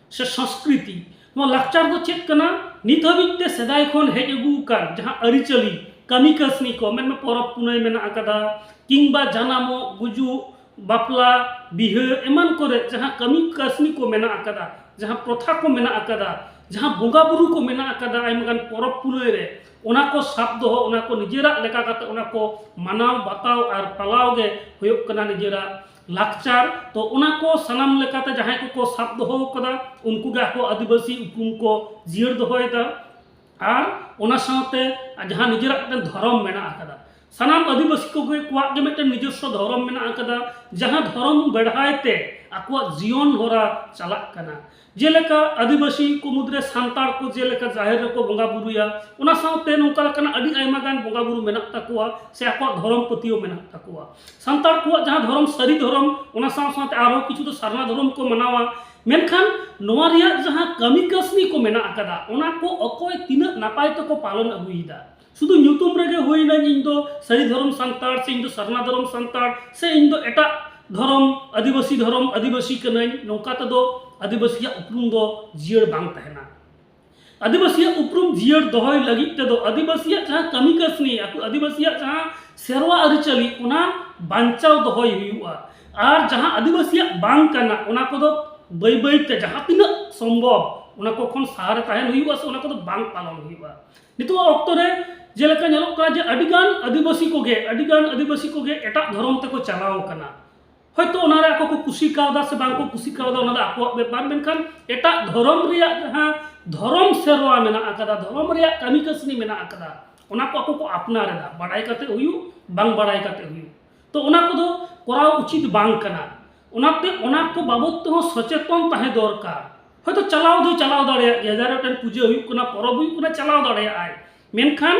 ᱥᱮ ᱥᱚᱝᱥᱠᱨᱤᱛᱤ᱾ ᱱᱚᱣᱟ ᱞᱟᱠᱪᱟᱨ ᱫᱚ ᱪᱮᱫ ᱠᱟᱱᱟ? ᱱᱤᱛ ᱦᱟᱹᱵᱤᱡ ᱛᱮ ᱥᱮᱫᱟᱭ ᱠᱷᱚᱱ ᱦᱮᱡ ᱟᱹᱜᱩ ᱟᱠᱟᱱ ᱡᱟᱦᱟᱸ ᱟᱹᱨᱤᱪᱟᱹᱞᱤ, ᱠᱟᱹᱢᱤ ᱠᱟᱹᱥᱱᱤ ᱠᱚ, ᱢᱮᱱᱢᱮ ᱯᱚᱨᱚᱵᱽ ᱯᱩᱱᱟᱹᱭ ᱢᱮᱱᱟᱜ ᱟᱠᱟᱫᱟ, ᱠᱤᱝᱵᱟ ᱡᱟᱱᱟᱢᱚᱜ, ᱜᱩᱡᱩᱜ, ᱵᱟᱯᱞᱟ, ᱵᱤᱦᱟᱹ ᱮᱢᱟᱱ ᱠᱚᱨᱮ ᱡᱟᱦᱟᱸ ᱠᱟᱹᱢᱤ ᱠᱟᱹᱥᱱᱤ ᱠᱚ ᱢᱮᱱᱟᱜ ᱟᱠᱟᱫᱟ, ᱡᱟᱦᱟᱸ ᱯᱨᱚᱛᱷᱟ ᱠᱚ ᱢᱮᱱᱟᱜ ᱟᱠᱟᱫᱟ, ᱡᱟᱦᱟᱸ ᱵᱚᱸᱜᱟ ᱵᱩᱨᱩ ᱠᱚ ᱢᱮᱱᱟᱜ ᱟᱠᱟᱫᱟ, ᱟᱭᱢᱟ ᱜᱟᱱ ᱯᱚᱨᱚᱵᱽ ᱯᱩᱱᱟᱹᱭ ᱨᱮ, ᱚᱱᱟ ᱠᱚ ᱥᱟᱵ ᱫᱚᱦᱚ, ᱚᱱᱟ ᱠᱚ ᱱᱤᱡᱮᱨᱟᱜ ᱞᱮᱠᱟ ᱠᱟᱛᱮ ᱚᱱᱟ ᱠᱚ ᱢᱟᱱᱟᱣ ᱵᱟᱛᱟᱣ ᱟᱨ ᱯᱟᱞᱟᱣ ᱜᱮ ᱦᱩᱭᱩᱜ ᱠᱟᱱᱟ ᱱᱤᱡᱮᱨᱟᱜ ᱞᱟᱠᱪᱟᱨ᱾ ᱛᱚ ᱚᱱᱟ ᱠᱚ ᱥᱟᱱᱟᱢ ᱞᱮᱠᱟᱛᱮ ᱡᱟᱦᱟᱸᱭ ᱠᱚᱠᱚ ᱥᱟᱵ ᱫᱚᱦᱚ ᱟᱠᱟᱫᱟ, ᱩᱱᱠᱩ ᱜᱮ ᱟᱠᱚ ᱟᱹᱫᱤᱵᱟᱹᱥᱤ ᱩᱯᱨᱩᱢ ᱠᱚ ᱡᱤᱭᱟᱹᱲ ᱫᱚᱦᱚᱭᱮᱫᱟ᱾ ᱟᱨ ᱚᱱᱟ ᱥᱟᱶᱛᱮ ᱡᱟᱦᱟᱸ ᱱᱤᱡᱮᱨᱟᱜ ᱢᱤᱫᱴᱮᱱ ᱫᱷᱚᱨᱚᱢ ᱢᱮᱱᱟᱜ ᱟᱠᱟᱫᱟ, ᱥᱟᱱᱟᱢ ᱟᱹᱫᱤᱵᱟᱹᱥᱤ ᱠᱚᱜᱮ ᱠᱚᱣᱟᱜ ᱜᱮ ᱢᱤᱫᱴᱮᱱ ᱱᱤᱡᱚᱥᱥᱚ ᱫᱷᱚᱨᱚᱢ ᱢᱮᱱᱟᱜ ᱟᱠᱟᱫᱟ, ᱡᱟᱦᱟᱸ ᱫᱷᱚᱨᱚᱢ ᱵᱮᱲᱦᱟᱭ ᱛᱮ ᱟᱠᱚᱣᱟᱜ ᱡᱤᱭᱚᱱ ᱦᱚᱨᱟ ᱪᱟᱞᱟᱜ ᱠᱟᱱᱟ᱾ ᱡᱮᱞᱮᱠᱟ ᱟᱹᱫᱤᱵᱟᱹᱥᱤ ᱠᱚ ᱢᱩᱫᱽᱨᱮ ᱥᱟᱱᱛᱟᱲ ᱠᱚ ᱡᱮᱞᱮᱠᱟ ᱡᱟᱦᱮᱨ ᱨᱮᱠᱚ ᱵᱚᱸᱜᱟ ᱵᱩᱨᱩᱭᱟ, ᱚᱱᱟ ᱥᱟᱶᱛᱮ ᱱᱚᱝᱠᱟ ᱞᱮᱠᱟᱱᱟᱜ ᱟᱹᱰᱤ ᱟᱭᱢᱟ ᱜᱟᱱ ᱵᱚᱸᱜᱟ ᱵᱩᱨᱩ ᱢᱮᱱᱟᱜ ᱛᱟᱠᱚᱣᱟ ᱥᱮ ᱟᱠᱚᱣᱟᱜ ᱫᱷᱚᱨᱚᱢ ᱯᱟᱹᱛᱭᱟᱹᱣ ᱢᱮᱱᱟᱜ ᱛᱟᱠᱚᱣᱟ᱾ ᱥᱟᱱᱛᱟᱲ ᱠᱚᱣᱟᱜ ᱡᱟᱦᱟᱸ ᱫᱷᱚᱨᱚᱢ ᱥᱟᱹᱨᱤ ᱫᱷᱚᱨᱚᱢ, ᱚᱱᱟ ᱥᱟᱶ ᱥᱟᱶᱛᱮ ᱟᱨᱦᱚᱸ ᱠᱤᱪᱷᱩ ᱫᱚ ᱥᱟᱨᱱᱟ ᱫᱷᱚᱨᱚᱢ ᱠᱚ ᱢᱟᱱᱟᱣᱟ᱾ ᱢᱮᱱᱠᱷᱟᱱ ᱱᱚᱣᱟ ᱨᱮᱭᱟᱜ ᱡᱟᱦᱟᱸ ᱠᱟᱹᱢᱤ ᱠᱟᱹᱥᱱᱤ ᱠᱚ ᱢᱮᱱᱟᱜ ᱟᱠᱟᱫᱟ, ᱚᱱᱟ ᱠᱚ ᱚᱠᱚᱭ ᱛᱤᱱᱟᱹᱜ ᱱᱟᱯᱟᱭ ᱛᱮᱠᱚ ᱯᱟᱞᱚᱱ ᱟᱹᱜᱩᱭᱮᱫᱟ᱾ ᱥᱩᱫᱷᱩ ᱧᱩᱛᱩᱢ ᱨᱮᱜᱮ ᱦᱩᱭᱱᱟ, ᱤᱧ ᱫᱚ ᱥᱟᱹᱨᱤ ᱫᱷᱚᱨᱚᱢ ᱥᱟᱱᱛᱟᱲ ᱥᱮ ᱤᱧ ᱫᱚ ᱥᱟᱨᱱᱟ ᱫᱷᱚᱨᱚᱢ ᱥᱟᱱᱛᱟᱲ ᱥᱮ ᱤᱧ ᱫᱚ ᱮᱴᱟᱜ ᱫᱷᱚᱨᱚᱢ, ᱟᱹᱫᱤᱵᱟᱹᱥᱤ ᱫᱷᱚᱨᱚᱢ ᱟᱹᱫᱤᱵᱟᱹᱥᱤ ᱠᱟᱹᱱᱟᱹᱧ, ᱱᱚᱝᱠᱟ ᱛᱮᱫᱚ ᱟᱹᱫᱤᱵᱟᱹᱥᱤᱭᱟᱜ ᱩᱯᱨᱩᱢ ᱫᱚ ᱡᱤᱭᱟᱹᱲ ᱵᱟᱝ ᱛᱟᱦᱮᱱᱟ᱾ ᱟᱹᱫᱤᱵᱟᱹᱥᱤᱭᱟᱜ ᱩᱯᱨᱩᱢ ᱡᱤᱭᱟᱹᱲ ᱫᱚᱦᱚᱭ ᱞᱟᱹᱜᱤᱫ ᱛᱮᱫᱚ ᱟᱹᱫᱤᱵᱟᱹᱥᱤᱭᱟᱜ ᱡᱟᱦᱟᱸ ᱠᱟᱹᱢᱤ ᱠᱟᱹᱥᱱᱤ, ᱟᱠᱚ ᱟᱹᱫᱤᱵᱟᱹᱥᱤᱭᱟᱜ ᱡᱟᱦᱟᱸ ᱥᱮᱨᱣᱟ ᱟᱹᱨᱤᱪᱟᱹᱞᱤ, ᱚᱱᱟ ᱵᱟᱧᱪᱟᱣ ᱫᱚᱦᱚᱭ ᱦᱩᱭᱩᱜᱼᱟ᱾ ᱟᱨ ᱡᱟᱦᱟᱸ ᱟᱹᱫᱤᱵᱟᱹᱥᱤᱭᱟᱜ ᱵᱟᱝ ᱠᱟᱱᱟ, ᱚᱱᱟ ᱠᱚᱫᱚ ᱵᱟᱹᱭ ᱵᱟᱹᱭ ᱛᱮ ᱡᱟᱦᱟᱸ ᱛᱤᱱᱟᱹᱜ ᱥᱚᱢᱵᱷᱚᱵ ᱚᱱᱟ ᱠᱚ ᱠᱷᱚᱱ ᱥᱟᱦᱟ ᱨᱮ ᱛᱟᱦᱮᱱ ᱦᱩᱭᱩᱜᱼᱟ ᱥᱮ ᱚᱱᱟ ᱠᱚᱫᱚ ᱵᱟᱝ ᱯᱟᱞᱚᱱ ᱦᱩᱭᱩᱜᱼᱟ᱾ ᱱᱤᱛᱚᱜ ᱚᱠᱛᱚ ᱨᱮ ᱡᱮᱞᱮᱠᱟ ᱧᱮᱞᱚᱜ ᱠᱟᱱᱟ ᱡᱮ ᱟᱹᱰᱤᱜᱟᱱ ᱟᱹᱫᱤᱵᱟᱹᱥᱤ ᱠᱚᱜᱮ, ᱟᱹᱰᱤᱜᱟᱱ ᱟᱹᱫᱤᱵᱟᱹᱥᱤ ᱠᱚᱜᱮ ᱮᱴᱟᱜ ᱫᱷᱚᱨᱚᱢ ᱛᱮᱠᱚ ᱪᱟᱞᱟᱣ ᱟᱠᱟᱱᱟ᱾ ᱦᱚᱭᱛᱳ ᱚᱱᱟᱨᱮ ᱟᱠᱚ ᱠᱚ ᱠᱩᱥᱤ ᱠᱟᱣᱫᱟ ᱥᱮ ᱵᱟᱝ ᱠᱚ ᱠᱩᱥᱤ ᱠᱟᱣᱫᱟ, ᱚᱱᱟ ᱫᱚ ᱟᱠᱚᱣᱟᱜ ᱵᱮᱯᱟᱨ, ᱢᱮᱱᱠᱷᱟᱱ ᱮᱴᱟᱜ ᱫᱷᱚᱨᱚᱢ ᱨᱮᱭᱟᱜ ᱡᱟᱦᱟᱸ ᱫᱷᱚᱨᱚᱢ ᱥᱮᱨᱣᱟ ᱢᱮᱱᱟᱜ ᱟᱠᱟᱫᱟ, ᱫᱷᱚᱨᱚᱢ ᱨᱮᱭᱟᱜ ᱠᱟᱹᱢᱤ ᱠᱟᱹᱥᱱᱤ ᱢᱮᱱᱟᱜ ᱟᱠᱟᱫᱟ, ᱚᱱᱟ ᱠᱚ ᱟᱠᱚ ᱠᱚ ᱟᱯᱱᱟᱨ ᱮᱫᱟ, ᱵᱟᱲᱟᱭ ᱠᱟᱛᱮ ᱦᱩᱭᱩᱜ, ᱵᱟᱝ ᱵᱟᱲᱟᱭ ᱠᱟᱛᱮ ᱦᱩᱭᱩᱜ᱾ ᱛᱚ ᱚᱱᱟ ᱠᱚᱫᱚ ᱠᱚᱨᱟᱣ ᱩᱪᱤᱛ ᱵᱟᱝ ᱠᱟᱱᱟ᱾ ᱚᱱᱟᱛᱮ ᱚᱱᱟ ᱠᱚ ᱵᱟᱵᱚᱫ ᱛᱮᱦᱚᱸ ᱥᱚᱪᱮᱛᱚᱱ ᱛᱟᱦᱮᱸ ᱫᱚᱨᱠᱟᱨ᱾ ᱦᱚᱭᱛᱳ ᱪᱟᱞᱟᱣ ᱫᱚᱭ ᱪᱟᱞᱟᱣ ᱫᱟᱲᱮᱭᱟᱜ ᱜᱮᱭᱟ, ᱡᱟᱦᱟᱸ ᱨᱮ ᱢᱤᱫᱴᱮᱱ ᱯᱩᱡᱟᱹ ᱦᱩᱭᱩᱜ ᱠᱟᱱᱟ, ᱯᱚᱨᱚᱵᱽ ᱦᱩᱭᱩᱜ ᱠᱟᱱᱟ, ᱪᱟᱞᱟᱣ ᱫᱟᱲᱮᱭᱟᱜᱼᱟᱭ, ᱢᱮᱱᱠᱷᱟᱱ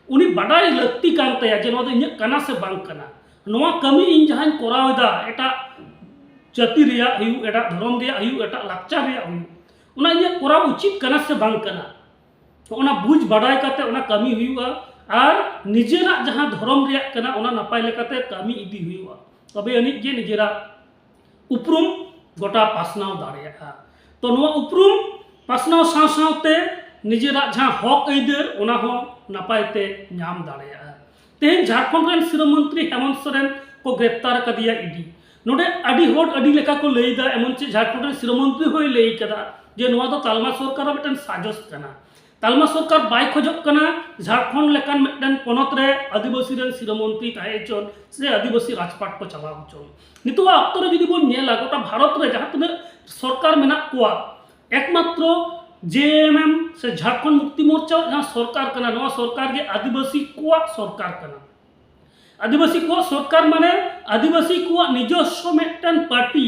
ᱩᱱᱤ ᱵᱟᱰᱟᱭ ᱞᱟᱹᱠᱛᱤ ᱠᱟᱱ ᱛᱟᱭᱟ ᱡᱮ ᱱᱚᱣᱟ ᱫᱚ ᱤᱧᱟᱹᱜ ᱠᱟᱱᱟ ᱥᱮ ᱵᱟᱝ ᱠᱟᱱᱟ, ᱱᱚᱣᱟ ᱠᱟᱹᱢᱤ ᱤᱧ ᱡᱟᱦᱟᱸᱧ ᱠᱚᱨᱟᱣ ᱮᱫᱟ, ᱮᱴᱟᱜ ᱡᱟᱹᱛᱤ ᱨᱮᱭᱟᱜ ᱦᱩᱭᱩᱜ, ᱮᱴᱟᱜ ᱫᱷᱚᱨᱚᱢ ᱨᱮᱭᱟᱜ ᱦᱩᱭᱩᱜ, ᱮᱴᱟᱜ ᱞᱟᱠᱪᱟᱨ ᱨᱮᱭᱟᱜ ᱦᱩᱭᱩᱜ, ᱚᱱᱟ ᱤᱧᱟᱹᱜ ᱠᱚᱨᱟᱣ ᱩᱪᱤᱛ ᱠᱟᱱᱟ ᱥᱮ ᱵᱟᱝ ᱠᱟᱱᱟ, ᱚᱱᱟ ᱵᱩᱡᱽ ᱵᱟᱰᱟᱭ ᱠᱟᱛᱮ ᱚᱱᱟ ᱠᱟᱹᱢᱤ ᱦᱩᱭᱩᱜᱼᱟ᱾ ᱟᱨ ᱱᱤᱡᱮᱨᱟᱜ ᱡᱟᱦᱟᱸ ᱫᱷᱚᱨᱚᱢ ᱨᱮᱭᱟᱜ ᱠᱟᱱᱟ, ᱚᱱᱟ ᱱᱟᱯᱟᱭ ᱞᱮᱠᱟᱛᱮ ᱠᱟᱹᱢᱤ ᱤᱫᱤ ᱦᱩᱭᱩᱜᱼᱟ, ᱛᱚᱵᱮ ᱟᱹᱱᱤᱡ ᱜᱮ ᱱᱤᱡᱮᱨᱟᱜ ᱩᱯᱨᱩᱢ ᱜᱚᱴᱟ ᱯᱟᱥᱱᱟᱣ ᱫᱟᱲᱮᱭᱟᱜᱼᱟ᱾ ᱛᱚ ᱱᱚᱣᱟ ᱩᱯᱨᱩᱢ ᱯᱟᱥᱱᱟᱣ ᱥᱟᱶ ᱥᱟᱶᱛᱮ ᱱᱤᱡᱮᱨᱟᱜ ᱡᱟᱦᱟᱸ ᱦᱚᱠ ᱟᱹᱭᱫᱟᱹᱨ, ᱚᱱᱟ ᱦᱚᱸ ᱱᱟᱯᱟᱭ ᱛᱮ ᱧᱟᱢ ᱫᱟᱲᱮᱭᱟᱜᱼᱟ᱾ ᱛᱮᱦᱮᱧ ᱡᱷᱟᱲᱠᱷᱚᱸᱰ ᱨᱮᱱ ᱥᱤᱨᱟᱹ ᱢᱚᱱᱛᱨᱤ ᱦᱮᱢᱚᱱᱛ ᱥᱚᱨᱮᱱ ᱠᱚ ᱜᱨᱮᱯᱛᱟᱨ ᱟᱠᱟᱫᱮᱭᱟ ᱤᱰᱤ᱾ ᱱᱚᱰᱮ ᱟᱹᱰᱤ ᱦᱚᱲ ᱟᱹᱰᱤ ᱞᱮᱠᱟ ᱠᱚ ᱞᱟᱹᱭ ᱮᱫᱟ, ᱮᱢᱚᱱ ᱪᱮᱫ ᱡᱷᱟᱲᱠᱷᱚᱸᱰ ᱨᱮᱱ ᱥᱤᱨᱟᱹ ᱢᱚᱱᱛᱨᱤ ᱦᱚᱸᱭ ᱞᱟᱹᱭ ᱠᱟᱫᱟ ᱡᱮ ᱱᱚᱣᱟ ᱫᱚ ᱛᱟᱞᱢᱟ ᱥᱚᱨᱠᱟᱨᱟᱜ ᱢᱤᱫᱴᱮᱱ ᱥᱟᱡᱚᱥ ᱠᱟᱱᱟ᱾ ᱛᱟᱞᱢᱟ ᱥᱚᱨᱠᱟᱨ ᱵᱟᱭ ᱠᱷᱚᱡᱚᱜ ᱠᱟᱱᱟ ᱡᱷᱟᱲᱠᱷᱚᱸᱰ ᱞᱮᱠᱟᱱ ᱢᱤᱫᱴᱮᱱ ᱯᱚᱱᱚᱛ ᱨᱮ ᱟᱹᱫᱤᱵᱟᱹᱥᱤ ᱨᱮᱱ ᱥᱤᱨᱟᱹ ᱢᱚᱱᱛᱨᱤ ᱛᱟᱦᱮᱸ ᱦᱚᱪᱚᱱ ᱥᱮ ᱟᱹᱫᱤᱵᱟᱹᱥᱤ ᱨᱟᱡᱽᱯᱟᱴ ᱠᱚ ᱪᱟᱞᱟᱣ ᱦᱚᱪᱚᱱ᱾ ᱱᱤᱛᱚᱜ ᱚᱠᱛᱚ ᱨᱮ ᱡᱩᱫᱤ ᱵᱚᱱ ᱧᱮᱞᱟ, ᱜᱚᱴᱟ ᱵᱷᱟᱨᱚᱛ ᱨᱮ ᱡᱟᱦᱟᱸ ᱛᱤᱱᱟᱹᱜ ᱥᱚᱨᱠᱟᱨ ᱢᱮᱱᱟᱜ ᱠᱚᱣᱟ, ᱮᱠᱢᱟᱛᱨᱚ ᱡᱮ ᱮᱢ ᱮᱢ ᱥᱮ ᱡᱷᱟᱲᱠᱷᱚᱸᱰ ᱢᱩᱠᱛᱤ ᱢᱳᱨᱪᱟ ᱡᱟᱦᱟᱸ ᱥᱚᱨᱠᱟᱨ ᱠᱟᱱᱟ, ᱱᱚᱣᱟ ᱥᱚᱨᱠᱟᱨ ᱜᱮ ᱟᱹᱫᱤᱵᱟᱹᱥᱤ ᱠᱚᱣᱟᱜ ᱥᱚᱨᱠᱟᱨ ᱠᱟᱱᱟ᱾ ᱟᱹᱫᱤᱵᱟᱹᱥᱤ ᱠᱚᱣᱟᱜ ᱥᱚᱨᱠᱟᱨ ᱢᱟᱱᱮ ᱟᱹᱫᱤᱵᱟᱹᱥᱤ ᱠᱚᱣᱟᱜ ᱱᱤᱡᱚᱥᱥᱚ ᱢᱤᱫᱴᱟᱝ ᱯᱟᱨᱴᱤ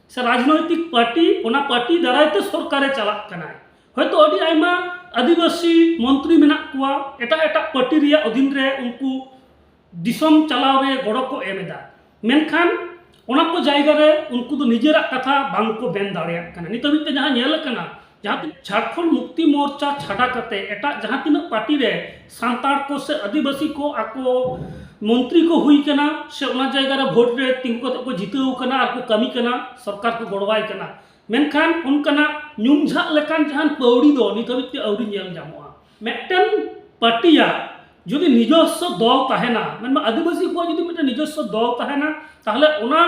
ᱥᱮ ᱨᱟᱡᱽᱱᱳᱭᱛᱤᱠ ᱯᱟᱨᱴᱤ, ᱚᱱᱟ ᱯᱟᱨᱴᱤ ᱫᱟᱨᱟᱭ ᱛᱮ ᱥᱚᱨᱠᱟᱨᱮ ᱪᱟᱞᱟᱜ ᱠᱟᱱᱟᱭ᱾ ᱦᱚᱭᱛᱳ ᱟᱹᱰᱤ ᱟᱭᱢᱟ ᱟᱹᱫᱤᱵᱟᱹᱥᱤ ᱢᱚᱱᱛᱨᱤ ᱢᱮᱱᱟᱜ ᱠᱚᱣᱟ, ᱮᱴᱟᱜ ᱮᱴᱟᱜ ᱯᱟᱨᱴᱤ ᱨᱮᱭᱟᱜ ᱚᱫᱷᱤᱱ ᱨᱮ ᱩᱱᱠᱩ ᱫᱤᱥᱚᱢ ᱪᱟᱞᱟᱣ ᱨᱮ ᱜᱚᱲᱚ ᱠᱚ ᱮᱢ ᱮᱫᱟ, ᱢᱮᱱᱠᱷᱟᱱ ᱚᱱᱟ ᱠᱚ ᱡᱟᱭᱜᱟ ᱨᱮ ᱩᱱᱠᱩ ᱫᱚ ᱱᱤᱡᱮᱨᱟᱜ ᱠᱟᱛᱷᱟ ᱵᱟᱝ ᱠᱚ ᱢᱮᱱ ᱫᱟᱲᱮᱭᱟᱜ ᱠᱟᱱᱟ᱾ ᱱᱤᱛ ᱦᱟᱹᱵᱤᱡ ᱛᱮ ᱡᱟᱦᱟᱸ ᱧᱮᱞ ᱟᱠᱟᱱᱟ, ᱡᱟᱦᱟᱸ ᱛᱤᱱᱟᱹᱜ ᱡᱷᱟᱲᱠᱷᱚᱸᱰ ᱢᱩᱠᱛᱤ ᱢᱳᱨᱪᱟ ᱪᱷᱟᱰᱟ ᱠᱟᱛᱮ ᱮᱴᱟᱜ ᱡᱟᱦᱟᱸ ᱛᱤᱱᱟᱹᱜ ᱯᱟᱨᱴᱤ ᱨᱮ ᱥᱟᱱᱛᱟᱲ ᱠᱚ ᱥᱮ ᱟᱹᱫᱤᱵᱟᱹᱥᱤ ᱠᱚ ᱟᱠᱚ ᱢᱚᱱᱛᱨᱤ ᱠᱚ ᱦᱩᱭ ᱠᱟᱱᱟ ᱥᱮ ᱚᱱᱟ ᱡᱟᱭᱜᱟ ᱨᱮ ᱵᱷᱳᱴ ᱨᱮ ᱛᱤᱸᱜᱩ ᱠᱟᱛᱮ ᱠᱚ ᱡᱤᱛᱟᱹᱣ ᱠᱟᱱᱟ ᱟᱨ ᱠᱚ ᱠᱟᱹᱢᱤ ᱠᱟᱱᱟ, ᱥᱚᱨᱠᱟᱨ ᱠᱚ ᱜᱚᱲᱚᱣᱟᱭ ᱠᱟᱱᱟ, ᱢᱮᱱᱠᱷᱟᱱ ᱚᱱᱠᱟᱱᱟᱜ ᱧᱩᱢ ᱡᱷᱟᱜ ᱞᱮᱠᱟᱱ ᱡᱟᱦᱟᱱ ᱯᱟᱹᱣᱲᱤ ᱫᱚ ᱱᱤᱛ ᱦᱟᱹᱵᱤᱡ ᱛᱮ ᱟᱹᱣᱨᱤ ᱧᱮᱞ ᱧᱟᱢᱚᱜᱼᱟ᱾ ᱢᱤᱫᱴᱮᱱ ᱯᱟᱨᱴᱤᱭᱟᱜ ᱡᱩᱫᱤ ᱱᱤᱡᱚᱥᱥᱚ ᱫᱚᱞ ᱛᱟᱦᱮᱱᱟ, ᱢᱮᱱᱢᱟ ᱟᱹᱫᱤᱵᱟᱹᱥᱤ ᱠᱚᱣᱟᱜ ᱡᱩᱫᱤ ᱢᱤᱫᱴᱮᱱ ᱱᱤᱡᱚᱥᱥᱚ ᱫᱚᱞ ᱛᱟᱦᱮᱱᱟ, ᱛᱟᱦᱚᱞᱮ ᱚᱱᱟ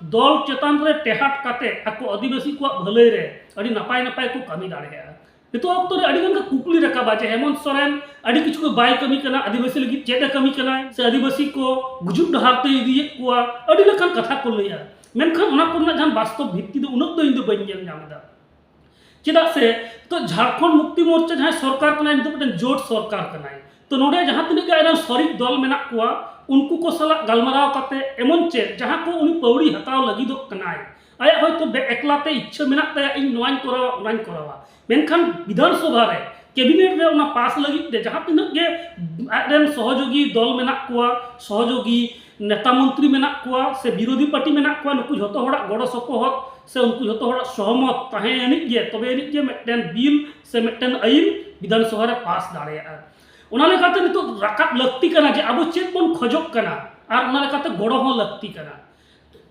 ᱫᱚᱞ ᱪᱮᱛᱟᱱ ᱨᱮ ᱴᱮᱦᱟᱴ ᱠᱟᱛᱮ ᱟᱠᱚ ᱟᱹᱫᱤᱵᱟᱹᱥᱤ ᱠᱚᱣᱟᱜ ᱵᱷᱟᱹᱞᱟᱹᱭ ᱨᱮ ᱟᱹᱰᱤ ᱱᱟᱯᱟᱭ ᱱᱟᱯᱟᱭ ᱠᱚ ᱠᱟᱹᱢᱤ ᱫᱟᱲᱮᱭᱟᱜᱼᱟ᱾ ᱱᱤᱛᱚᱜ ᱚᱠᱛᱚ ᱨᱮ ᱟᱹᱰᱤ ᱜᱟᱱ ᱜᱮ ᱠᱩᱠᱞᱤ ᱨᱟᱠᱟᱵᱟ ᱡᱮ ᱦᱮᱢᱚᱱᱛ ᱥᱚᱨᱮᱱ ᱟᱹᱰᱤ ᱠᱤᱪᱷᱩ ᱠᱚ ᱵᱟᱭ ᱠᱟᱹᱢᱤ ᱠᱟᱱᱟ, ᱟᱹᱫᱤᱵᱟᱹᱥᱤ ᱞᱟᱹᱜᱤᱫ ᱪᱮᱫ ᱮ ᱠᱟᱹᱢᱤ ᱠᱟᱱᱟᱭ, ᱥᱮ ᱟᱹᱫᱤᱵᱟᱹᱥᱤ ᱠᱚ ᱜᱩᱡᱩᱜ ᱰᱟᱦᱟᱨ ᱛᱮ ᱤᱫᱤᱭᱮᱫ ᱠᱚᱣᱟ, ᱟᱹᱰᱤ ᱞᱮᱠᱟᱱ ᱠᱟᱛᱷᱟ ᱠᱚ ᱞᱟᱹᱭᱟ, ᱢᱮᱱᱠᱷᱟᱱ ᱚᱱᱟ ᱠᱚᱨᱮᱱᱟᱜ ᱡᱟᱦᱟᱸ ᱵᱟᱥᱛᱚᱵ ᱵᱷᱤᱛᱛᱤ ᱫᱚ ᱩᱱᱟᱹᱜ ᱫᱚ ᱤᱧ ᱫᱚ ᱵᱟᱹᱧ ᱧᱮᱞ ᱧᱟᱢ ᱮᱫᱟ᱾ ᱪᱮᱫᱟᱜ ᱥᱮ ᱱᱤᱛᱚᱜ ᱡᱷᱟᱲᱠᱷᱚᱸᱰ ᱢᱩᱠᱛᱤ ᱢᱳᱨᱪᱟ ᱡᱟᱦᱟᱸᱭ ᱥᱚᱨᱠᱟᱨ ᱠᱟᱱᱟᱭ, ᱱᱤᱛᱚᱜ ᱢᱤᱫᱴᱮᱱ ᱡᱳᱴ ᱥᱚᱨᱠᱟᱨ ᱠᱟᱱᱟᱭ, ᱛᱚ ᱱᱚᱰᱮ ᱡᱟᱦᱟᱸ ᱛᱤᱱᱟᱹᱜ ᱜᱮ ᱟᱡᱨᱮᱱ ᱥᱚᱨᱤᱠ ᱫᱚᱞ ᱢᱮᱱᱟᱜ ᱠᱚᱣᱟ, ᱩᱱᱠᱩ ᱠᱚ ᱥᱟᱞᱟᱜ ᱜᱟᱞᱢᱟᱨᱟᱣ ᱠᱟᱛᱮ ᱮᱢᱚᱱ ᱪᱮᱫ ᱡᱟᱦᱟᱸ ᱠᱚ ᱩᱱᱤ ᱯᱟᱹᱣᱲᱤ ᱦᱟᱛᱟᱣ ᱞᱟᱹᱜᱤᱫᱚᱜ ᱠᱟᱱᱟᱭ, ᱟᱭᱟᱜ ᱦᱚᱭᱛᱳ ᱵᱮ-, ᱮᱠᱞᱟᱛᱮ ᱤᱪᱪᱷᱟᱹ ᱢᱮᱱᱟᱜ ᱛᱟᱭᱟ, ᱤᱧ ᱱᱚᱣᱟᱧ ᱠᱚᱨᱟᱣᱟ, ᱚᱱᱟᱧ ᱠᱚᱨᱟᱣᱟ, ᱢᱮᱱᱠᱷᱟᱱ ᱵᱤᱫᱷᱟᱱ ᱥᱚᱵᱷᱟ ᱨᱮ ᱠᱮᱵᱤᱱᱮᱴ ᱨᱮ ᱚᱱᱟ ᱯᱟᱥ ᱞᱟᱹᱜᱤᱫ ᱛᱮ ᱡᱟᱦᱟᱸ ᱛᱤᱱᱟᱹᱜ ᱜᱮ ᱟᱡᱨᱮᱱ ᱥᱚᱦᱚᱡᱳᱜᱤ ᱫᱚᱞ ᱢᱮᱱᱟᱜ ᱠᱚᱣᱟ, ᱥᱚᱦᱚᱡᱳᱜᱤ ᱱᱮᱛᱟ ᱢᱚᱱᱛᱨᱤ ᱢᱮᱱᱟᱜ ᱠᱚᱣᱟ ᱥᱮ ᱵᱤᱨᱳᱫᱷᱤ ᱯᱟᱨᱴᱤ ᱢᱮᱱᱟᱜ ᱠᱚᱣᱟ, ᱱᱩᱠᱩ ᱡᱷᱚᱛᱚ ᱦᱚᱲᱟᱜ ᱜᱚᱲᱚ ᱥᱚᱯᱚᱦᱚᱫ ᱥᱮ ᱩᱱᱠᱩ ᱡᱷᱚᱛᱚ ᱦᱚᱲᱟᱜ ᱥᱚᱦᱚᱢᱚᱛ ᱛᱟᱦᱮᱸ ᱟᱹᱱᱤᱡ ᱜᱮ, ᱛᱚᱵᱮ ᱟᱹᱱᱤᱡ ᱜᱮ ᱢᱤᱫᱴᱮᱱ ᱵᱤᱞ ᱥᱮ ᱢᱤᱫᱴᱮᱱ ᱟᱹᱭᱤᱱ ᱵᱤᱫᱷᱟᱱ ᱥᱚᱵᱷᱟ ᱨᱮ ᱯᱟᱥ ᱫᱟᱲᱮᱭᱟᱜᱼᱟ᱾ ᱚᱱᱟ ᱞᱮᱠᱟᱛᱮ ᱱᱤᱛᱚᱜ ᱨᱟᱠᱟᱵ ᱞᱟᱹᱠᱛᱤ ᱠᱟᱱᱟ ᱡᱮ ᱟᱵᱚ ᱪᱮᱫ ᱵᱚᱱ ᱠᱷᱚᱡᱚᱜ ᱠᱟᱱᱟ ᱟᱨ ᱚᱱᱟ ᱞᱮᱠᱟᱛᱮ ᱜᱚᱲᱚ ᱦᱚᱸ ᱞᱟᱹᱠᱛᱤ ᱠᱟᱱᱟ᱾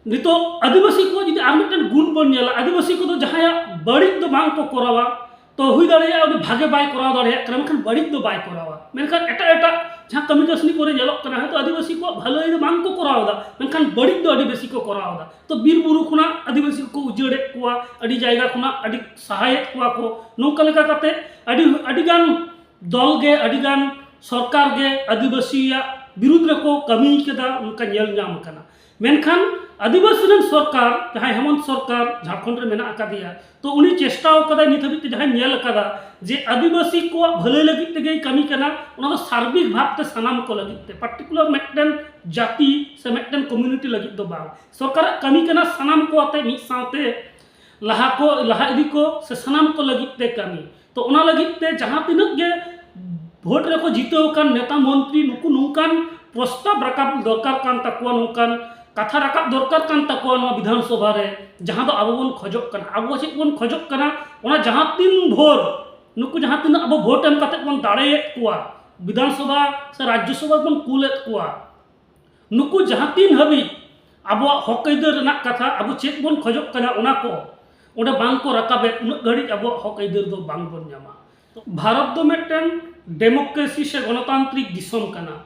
ᱱᱤᱛᱚᱜ ᱟᱹᱫᱤᱵᱟᱹᱥᱤ ᱠᱚᱣᱟᱜ ᱡᱩᱫᱤ ᱟᱨ ᱢᱤᱫᱴᱮᱱ ᱜᱩᱱ ᱵᱚᱱ ᱧᱮᱞᱟ, ᱟᱹᱫᱤᱵᱟᱹᱥᱤ ᱠᱚᱫᱚ ᱡᱟᱦᱟᱸᱭᱟᱜ ᱵᱟᱹᱲᱤᱡ ᱫᱚ ᱵᱟᱝ ᱠᱚ ᱠᱚᱨᱟᱣᱟ, ᱛᱚ ᱦᱩᱭ ᱫᱟᱲᱮᱭᱟᱜᱼᱟ ᱩᱱᱤ ᱵᱷᱟᱜᱮ ᱵᱟᱭ ᱠᱚᱨᱟᱣ ᱫᱟᱲᱮᱭᱟᱜ ᱠᱟᱱᱟ, ᱢᱮᱱᱠᱷᱟᱱ ᱵᱟᱹᱲᱤᱡ ᱫᱚ ᱵᱟᱭ ᱠᱚᱨᱟᱣᱟ᱾ ᱢᱮᱱᱠᱷᱟᱱ ᱮᱴᱟᱜ ᱮᱴᱟᱜ ᱡᱟᱦᱟᱸ ᱠᱟᱹᱢᱤ ᱠᱟᱹᱥᱱᱤ ᱠᱚᱨᱮ ᱧᱮᱞᱚᱜ ᱠᱟᱱᱟ, ᱦᱚᱭᱛᱳ ᱟᱹᱫᱤᱵᱟᱹᱥᱤ ᱠᱚᱣᱟᱜ ᱵᱷᱟᱹᱞᱟᱹᱭ ᱫᱚ ᱵᱟᱝ ᱠᱚ ᱠᱚᱨᱟᱣ ᱮᱫᱟ, ᱢᱮᱱᱠᱷᱟᱱ ᱵᱟᱹᱲᱤᱡ ᱫᱚ ᱟᱹᱰᱤ ᱵᱮᱥᱤ ᱠᱚ ᱠᱚᱨᱟᱣ ᱮᱫᱟ᱾ ᱛᱚ ᱵᱤᱨ ᱵᱩᱨᱩ ᱠᱷᱚᱱᱟᱜ ᱟᱹᱫᱤᱵᱟᱹᱥᱤ ᱠᱚᱠᱚ ᱩᱡᱟᱹᱲᱮᱫ ᱠᱚᱣᱟ, ᱟᱹᱰᱤ ᱡᱟᱭᱜᱟ ᱠᱷᱚᱱᱟᱜ ᱟᱹᱰᱤ ᱥᱟᱦᱟᱭᱮᱫ ᱠᱚᱣᱟ ᱠᱚ᱾ ᱱᱚᱝᱠᱟ ᱞᱮᱠᱟ ᱠᱟᱛᱮ ᱟᱹᱰᱤ ᱟᱹᱰᱤᱜᱟᱱ ᱫᱚᱞ ᱜᱮ, ᱟᱹᱰᱤᱜᱟᱱ ᱥᱚᱨᱠᱟᱨ ᱜᱮ ᱟᱹᱫᱤᱵᱟᱹᱥᱤᱭᱟᱜ ᱵᱤᱨᱩᱫᱽ ᱨᱮᱠᱚ ᱠᱟᱹᱢᱤ ᱠᱮᱫᱟ, ᱚᱱᱠᱟ ᱧᱮᱞ ᱧᱟᱢ ᱟᱠᱟᱱᱟ᱾ ᱢᱮᱱᱠᱷᱟᱱ ᱟᱹᱫᱤᱵᱟᱹᱥᱤ ᱨᱮᱱ ᱥᱚᱨᱠᱟᱨ, ᱡᱟᱦᱟᱸᱭ ᱦᱮᱢᱚᱱᱛ ᱥᱚᱨᱠᱟᱨ ᱡᱷᱟᱲᱠᱷᱚᱸᱰ ᱨᱮ ᱢᱮᱱᱟᱜ ᱟᱠᱟᱫᱮᱭᱟ, ᱛᱚ ᱩᱱᱤ ᱪᱮᱥᱴᱟ ᱟᱠᱟᱫᱟᱭ, ᱱᱤᱛ ᱦᱟᱹᱵᱤᱡ ᱛᱮ ᱡᱟᱦᱟᱸᱭ ᱧᱮᱞ ᱟᱠᱟᱫᱟ, ᱡᱮ ᱟᱹᱫᱤᱵᱟᱹᱥᱤ ᱠᱚᱣᱟᱜ ᱵᱷᱟᱹᱞᱟᱹᱭ ᱞᱟᱹᱜᱤᱫ ᱛᱮᱜᱮᱭ ᱠᱟᱹᱢᱤ ᱠᱟᱱᱟ, ᱚᱱᱟ ᱫᱚ ᱥᱟᱨᱵᱤᱠ ᱵᱷᱟᱵᱽ ᱛᱮ ᱥᱟᱱᱟᱢ ᱠᱚ ᱞᱟᱹᱜᱤᱫ ᱛᱮ, ᱯᱟᱨᱴᱤᱠᱩᱞᱟᱨ ᱢᱤᱫᱴᱮᱱ ᱡᱟᱹᱛᱤ ᱥᱮ ᱢᱤᱫᱴᱮᱱ ᱠᱚᱢᱤᱭᱩᱱᱤᱴᱤ ᱞᱟᱹᱜᱤᱫ ᱫᱚ ᱵᱟᱝ᱾ ᱥᱚᱨᱠᱟᱨᱟᱜ ᱠᱟᱹᱢᱤ ᱠᱟᱱᱟ ᱥᱟᱱᱟᱢ ᱠᱚ ᱟᱛᱮ ᱢᱤᱫ ᱥᱟᱶᱛᱮ ᱞᱟᱦᱟ ᱠᱚ, ᱞᱟᱦᱟ ᱤᱫᱤ ᱠᱚ, ᱥᱮ ᱥᱟᱱᱟᱢ ᱠᱚ ᱞᱟᱹᱜᱤᱫ ᱛᱮ ᱠᱟᱹᱢᱤ᱾ ᱛᱚ ᱚᱱᱟ ᱞᱟᱹᱜᱤᱫ ᱛᱮ ᱡᱟᱦᱟᱸ ᱛᱤᱱᱟᱹᱜ ᱜᱮ ᱵᱷᱳᱴ ᱨᱮᱠᱚ ᱡᱤᱛᱟᱹᱣ ᱟᱠᱟᱱ ᱱᱮᱛᱟ ᱢᱚᱱᱛᱨᱤ, ᱱᱩᱠᱩ ᱱᱚᱝᱠᱟᱱ ᱯᱨᱚᱥᱛᱟᱵ ᱨᱟᱠᱟᱵ ᱫᱚᱨᱠᱟᱨ ᱠᱟᱱ ᱛᱟᱠᱚᱣᱟ, ᱱᱚᱝᱠᱟᱱ ᱠᱟᱛᱷᱟ ᱨᱟᱠᱟᱵ ᱫᱚᱨᱠᱟᱨ ᱠᱟᱱ ᱛᱟᱠᱚᱣᱟ ᱱᱚᱣᱟ ᱵᱤᱫᱷᱟᱱ ᱥᱚᱵᱷᱟ ᱨᱮ, ᱡᱟᱦᱟᱸ ᱫᱚ ᱟᱵᱚ ᱵᱚᱱ ᱠᱷᱚᱡᱚᱜ ᱠᱟᱱᱟ᱾ ᱟᱵᱚ ᱪᱮᱫ ᱵᱚᱱ ᱠᱷᱚᱡᱚᱜ ᱠᱟᱱᱟ? ᱚᱱᱟ ᱡᱟᱦᱟᱸ ᱛᱤᱱ ᱵᱷᱳᱨ ᱱᱩᱠᱩ ᱡᱟᱦᱟᱸ ᱛᱤᱱᱟᱹᱜ ᱟᱵᱚ ᱵᱷᱳᱴ ᱮᱢ ᱠᱟᱛᱮ ᱵᱚᱱ ᱫᱟᱲᱮᱭᱮᱫ ᱠᱚᱣᱟ, ᱵᱤᱫᱷᱟᱱ ᱥᱚᱵᱷᱟ ᱥᱮ ᱨᱟᱡᱽᱡᱚ ᱥᱚᱵᱷᱟ ᱵᱚᱱ ᱠᱩᱞᱮᱫ ᱠᱚᱣᱟ, ᱱᱩᱠᱩ ᱡᱟᱦᱟᱸ ᱛᱤᱱ ᱦᱟᱹᱵᱤᱡ ᱟᱵᱚᱣᱟᱜ ᱦᱚᱠ ᱟᱹᱭᱫᱟᱹᱨ ᱨᱮᱱᱟᱜ ᱠᱟᱛᱷᱟ, ᱟᱵᱚ ᱪᱮᱫ ᱵᱚᱱ ᱠᱷᱚᱡᱚᱜ ᱠᱟᱱᱟ, ᱚᱱᱟ ᱠᱚ ᱚᱸᱰᱮ ᱵᱟᱝ ᱠᱚ ᱨᱟᱠᱟᱵᱮᱫ, ᱩᱱᱟᱹᱜ ᱜᱷᱟᱹᱲᱤᱡ ᱟᱵᱚᱣᱟᱜ ᱦᱚᱠ ᱟᱹᱭᱫᱟᱹᱨ ᱫᱚ ᱵᱟᱝ ᱵᱚᱱ ᱧᱟᱢᱟ᱾ ᱵᱷᱟᱨᱚᱛ ᱫᱚ ᱢᱤᱫᱴᱮᱱ ᱰᱮᱢᱳᱠᱨᱮᱥᱤ ᱥᱮ ᱜᱚᱱᱚᱛᱟᱱᱛᱨᱤᱠ ᱫᱤᱥᱚᱢ ᱠᱟᱱᱟ,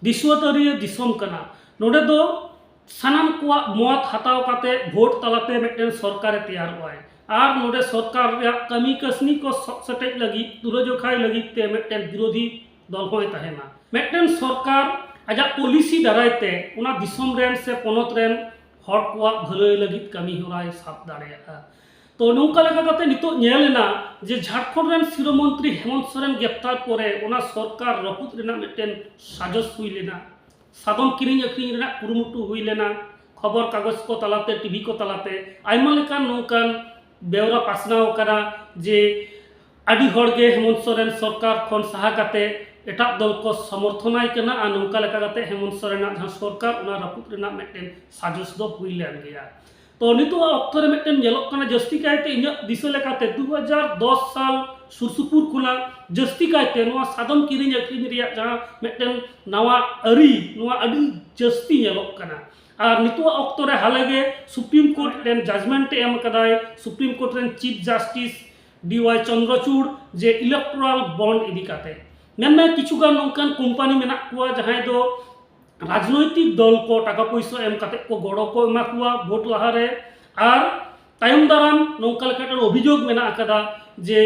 ᱫᱤᱥᱩᱣᱟᱹᱛᱟᱹᱨᱤᱭᱟᱹ ᱫᱤᱥᱚᱢ ᱠᱟᱱᱟ᱾ ᱱᱚᱰᱮ ᱫᱚ ᱥᱟᱱᱟᱢ ᱠᱚᱣᱟᱜ ᱢᱚᱛ ᱦᱟᱛᱟᱣ ᱠᱟᱛᱮ ᱵᱷᱳᱴ ᱛᱟᱞᱟᱛᱮ ᱢᱤᱫᱴᱮᱱ ᱥᱚᱨᱠᱟᱨᱮ ᱛᱮᱭᱟᱨᱚᱜᱼᱟᱭ᱾ ᱟᱨ ᱱᱚᱰᱮ ᱥᱚᱨᱠᱟᱨ ᱨᱮᱭᱟᱜ ᱠᱟᱹᱢᱤ ᱠᱟᱹᱥᱱᱤ ᱠᱚ ᱥᱚᱜ ᱥᱮᱴᱮᱡ ᱞᱟᱹᱜᱤᱫ, ᱛᱩᱞᱟᱹᱡᱚᱠᱷᱟᱭ ᱞᱟᱹᱜᱤᱫ ᱛᱮ ᱢᱤᱫᱴᱮᱱ ᱵᱤᱨᱳᱫᱷᱤ ᱫᱚᱞ ᱦᱚᱸᱭ ᱛᱟᱦᱮᱱᱟ᱾ ᱢᱤᱫᱴᱮᱱ ᱥᱚᱨᱠᱟᱨ ᱟᱡᱟᱜ ᱯᱚᱞᱤᱥᱤ ᱫᱟᱨᱟᱭ ᱛᱮ ᱚᱱᱟ ᱫᱤᱥᱚᱢ ᱨᱮᱱ ᱥᱮ ᱯᱚᱱᱚᱛ ᱨᱮᱱ ᱦᱚᱲ ᱠᱚᱣᱟᱜ ᱵᱷᱟᱹᱞᱟᱹᱭ ᱞᱟᱹᱜᱤᱫ ᱠᱟᱹᱢᱤ ᱦᱚᱨᱟᱭ ᱥᱟᱵ ᱫᱟᱲᱮᱭᱟᱜᱼᱟ᱾ ᱛᱚ ᱱᱚᱝᱠᱟ ᱞᱮᱠᱟ ᱠᱟᱛᱮ ᱱᱤᱛᱚᱜ ᱧᱮᱞ ᱮᱱᱟ ᱡᱮ ᱡᱷᱟᱲᱠᱷᱚᱸᱰ ᱨᱮᱱ ᱥᱤᱨᱟᱹ ᱢᱚᱱᱛᱨᱤ ᱦᱮᱢᱚᱱᱛ ᱥᱚᱨᱮᱱ ᱜᱨᱮᱯᱛᱟᱨ ᱯᱚᱨᱮ ᱚᱱᱟ ᱥᱚᱨᱠᱟᱨ ᱨᱟᱹᱯᱩᱫ ᱨᱮᱱᱟᱜ ᱢᱤᱫᱴᱮᱱ ᱥᱟᱡᱚᱥ ᱦᱩᱭ ᱞᱮᱱᱟ, ᱥᱟᱫᱚᱢ ᱠᱤᱨᱤᱧ ᱟᱹᱠᱷᱨᱤᱧ ᱨᱮᱱᱟᱜ ᱠᱩᱨᱩᱢᱩᱴᱩ ᱦᱩᱭ ᱞᱮᱱᱟ, ᱠᱷᱚᱵᱚᱨ ᱠᱟᱜᱚᱡᱽ ᱠᱚ ᱛᱟᱞᱟᱛᱮ, ᱴᱤᱵᱷᱤ ᱠᱚ ᱛᱟᱞᱟᱛᱮ ᱟᱭᱢᱟ ᱞᱮᱠᱟᱱ ᱱᱚᱝᱠᱟᱱ ᱵᱮᱣᱨᱟ ᱯᱟᱥᱱᱟᱣ ᱟᱠᱟᱱᱟ ᱡᱮ ᱟᱹᱰᱤ ᱦᱚᱲ ᱜᱮ ᱦᱮᱢᱚᱱᱛ ᱥᱚᱨᱮᱱ ᱥᱚᱨᱠᱟᱨ ᱠᱷᱚᱱ ᱥᱟᱦᱟ ᱠᱟᱛᱮ ᱮᱴᱟᱜ ᱫᱚᱞ ᱠᱚ ᱥᱚᱢᱚᱨᱛᱷᱚᱱᱟᱭ ᱠᱟᱱᱟ᱾ ᱟᱨ ᱱᱚᱝᱠᱟ ᱞᱮᱠᱟ ᱠᱟᱛᱮ ᱦᱮᱢᱚᱱᱛ ᱥᱚᱨᱮᱱᱟᱜ ᱡᱟᱦᱟᱸ ᱥᱚᱨᱠᱟᱨ, ᱚᱱᱟ ᱨᱟᱹᱯᱩᱫ ᱨᱮᱱᱟᱜ ᱢᱤᱫᱴᱮᱱ ᱥᱟᱡᱚᱥ ᱫᱚ ᱦᱩᱭ ᱞᱮᱱ ᱜᱮᱭᱟ᱾ ᱛᱚ ᱱᱤᱛᱚᱜ ᱚᱠᱛᱚ ᱨᱮ ᱢᱤᱫᱴᱮᱱ ᱧᱮᱞᱚᱜ ᱠᱟᱱᱟ, ᱡᱟᱹᱥᱛᱤ ᱠᱟᱭᱛᱮ ᱤᱧᱟᱹᱜ ᱫᱤᱥᱟᱹ ᱞᱮᱠᱟᱛᱮ ᱫᱩ ᱦᱟᱡᱟᱨ ᱫᱚᱥ ᱥᱟᱞ ᱥᱩᱨ ᱥᱩᱯᱩᱨ ᱠᱷᱚᱱᱟᱜ ᱡᱟᱹᱥᱛᱤ ᱠᱟᱭᱛᱮ ᱱᱚᱣᱟ ᱥᱟᱫᱚᱢ ᱠᱤᱨᱤᱧ ᱟᱹᱠᱷᱨᱤᱧ ᱨᱮᱭᱟᱜ ᱡᱟᱦᱟᱸ ᱢᱤᱫᱴᱮᱱ ᱱᱟᱣᱟ ᱟᱹᱨᱤ, ᱱᱚᱣᱟ ᱟᱹᱰᱤ ᱡᱟᱹᱥᱛᱤ ᱧᱮᱞᱚᱜ ᱠᱟᱱᱟ᱾ ᱟᱨ ᱱᱤᱛᱚᱜ ᱚᱠᱛᱚ ᱨᱮ ᱦᱟᱞᱮ ᱜᱮ ᱥᱩᱯᱨᱤᱢ ᱠᱳᱨᱴ ᱨᱮᱱ ᱡᱟᱡᱽᱢᱮᱱᱴ ᱮ ᱮᱢ ᱟᱠᱟᱫᱟᱭ, ᱥᱩᱯᱨᱤᱢ ᱠᱳᱨᱴ ᱨᱮᱱ ᱪᱤᱯ ᱡᱟᱥᱴᱤᱥ ᱰᱤ ᱣᱟᱭ ᱪᱚᱱᱫᱨᱚᱪᱩᱲ, ᱡᱮ ᱤᱞᱮᱠᱴᱳᱨᱟᱞ ᱵᱚᱱᱰ ᱤᱫᱤ ᱠᱟᱛᱮ᱾ ᱢᱮᱱᱢᱮ ᱠᱤᱪᱷᱩ ᱜᱟᱱ ᱱᱚᱝᱠᱟᱱ ᱠᱳᱢᱯᱟᱱᱤ ᱢᱮᱱᱟᱜ ᱠᱚᱣᱟ ᱡᱟᱦᱟᱸᱭ ᱫᱚ ᱨᱟᱡᱽᱱᱳᱭᱛᱤᱠ ᱫᱚᱞ ᱠᱚ ᱴᱟᱠᱟ ᱯᱩᱭᱥᱟᱹ ᱮᱢ ᱠᱟᱛᱮ ᱠᱚ ᱜᱚᱲᱚ ᱠᱚ ᱮᱢᱟ ᱠᱚᱣᱟ ᱵᱷᱳᱴ ᱞᱟᱦᱟᱨᱮ, ᱟᱨ ᱛᱟᱭᱚᱢ ᱫᱟᱨᱟᱢ ᱱᱚᱝᱠᱟ ᱞᱮᱠᱟᱛᱮ ᱚᱵᱷᱤᱡᱳᱜᱽ ᱢᱮᱱᱟᱜ ᱟᱠᱟᱫᱟ ᱡᱮ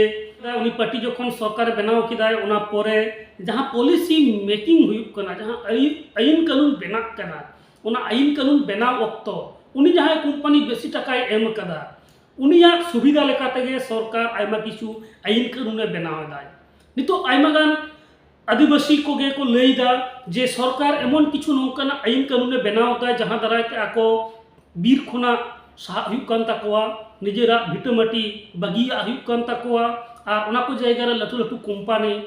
ᱩᱱᱤ ᱯᱟᱨᱴᱤ ᱡᱚᱠᱷᱚᱱ ᱥᱚᱨᱠᱟᱨᱮ ᱵᱮᱱᱟᱣ ᱠᱮᱫᱟᱭ, ᱚᱱᱟ ᱯᱚᱨᱮ ᱡᱟᱦᱟᱸ ᱯᱚᱞᱤᱥᱤ ᱢᱮᱠᱤᱝ ᱦᱩᱭᱩᱜ ᱠᱟᱱᱟ, ᱡᱟᱦᱟᱸ ᱟᱹᱭᱤᱱ, ᱟᱹᱭᱤᱱ ᱠᱟᱹᱱᱩᱱ ᱵᱮᱱᱟᱜ ᱠᱟᱱᱟ, ᱚᱱᱟ ᱟᱹᱭᱤᱱ ᱠᱟᱹᱱᱩᱱ ᱵᱮᱱᱟᱣ ᱚᱠᱛᱚ ᱩᱱᱤ ᱡᱟᱦᱟᱸᱭ ᱠᱳᱢᱯᱟᱱᱤ ᱵᱮᱥᱤ ᱴᱟᱠᱟᱭ ᱮᱢ ᱟᱠᱟᱫᱟ, ᱩᱱᱤᱭᱟᱜ ᱥᱩᱵᱤᱫᱷᱟ ᱞᱮᱠᱟ ᱛᱮᱜᱮ ᱥᱚᱨᱠᱟᱨ ᱟᱭᱢᱟ ᱠᱤᱪᱷᱩ ᱟᱹᱭᱤᱱ ᱠᱟᱹᱱᱩᱱᱮ ᱵᱮᱱᱟᱣ ᱮᱫᱟᱭ᱾ ᱱᱤᱛᱚᱜ ᱟᱭᱢᱟ ᱜᱟᱱ ᱟᱹᱫᱤᱵᱟᱹᱥᱤ ᱠᱚᱜᱮ ᱠᱚ ᱞᱟᱹᱭ ᱮᱫᱟ ᱡᱮ ᱥᱚᱨᱠᱟᱨ ᱮᱢᱚᱱ ᱠᱤᱪᱷᱩ ᱱᱚᱝᱠᱟᱱᱟᱜ ᱟᱹᱭᱤᱱ ᱠᱟᱹᱱᱩᱱᱮ ᱵᱮᱱᱟᱣ ᱮᱫᱟ ᱡᱟᱦᱟᱸ ᱫᱟᱨᱟᱭ ᱛᱮ ᱟᱠᱚ ᱵᱤᱨ ᱠᱷᱚᱱᱟᱜ ᱥᱟᱦᱟᱜ ᱦᱩᱭᱩᱜ ᱠᱟᱱ ᱛᱟᱠᱚᱣᱟ, ᱱᱤᱡᱮᱨᱟᱜ ᱵᱷᱤᱴᱟᱹᱢᱟᱹᱴᱤ ᱵᱟᱹᱜᱤᱭᱟᱜ ᱦᱩᱭᱩᱜ ᱠᱟᱱ ᱛᱟᱠᱚᱣᱟ, ᱟᱨ ᱚᱱᱟ ᱠᱚ ᱡᱟᱭᱜᱟ ᱨᱮ ᱞᱟᱹᱴᱩ ᱞᱟᱹᱴᱩ ᱠᱳᱢᱯᱟᱱᱤ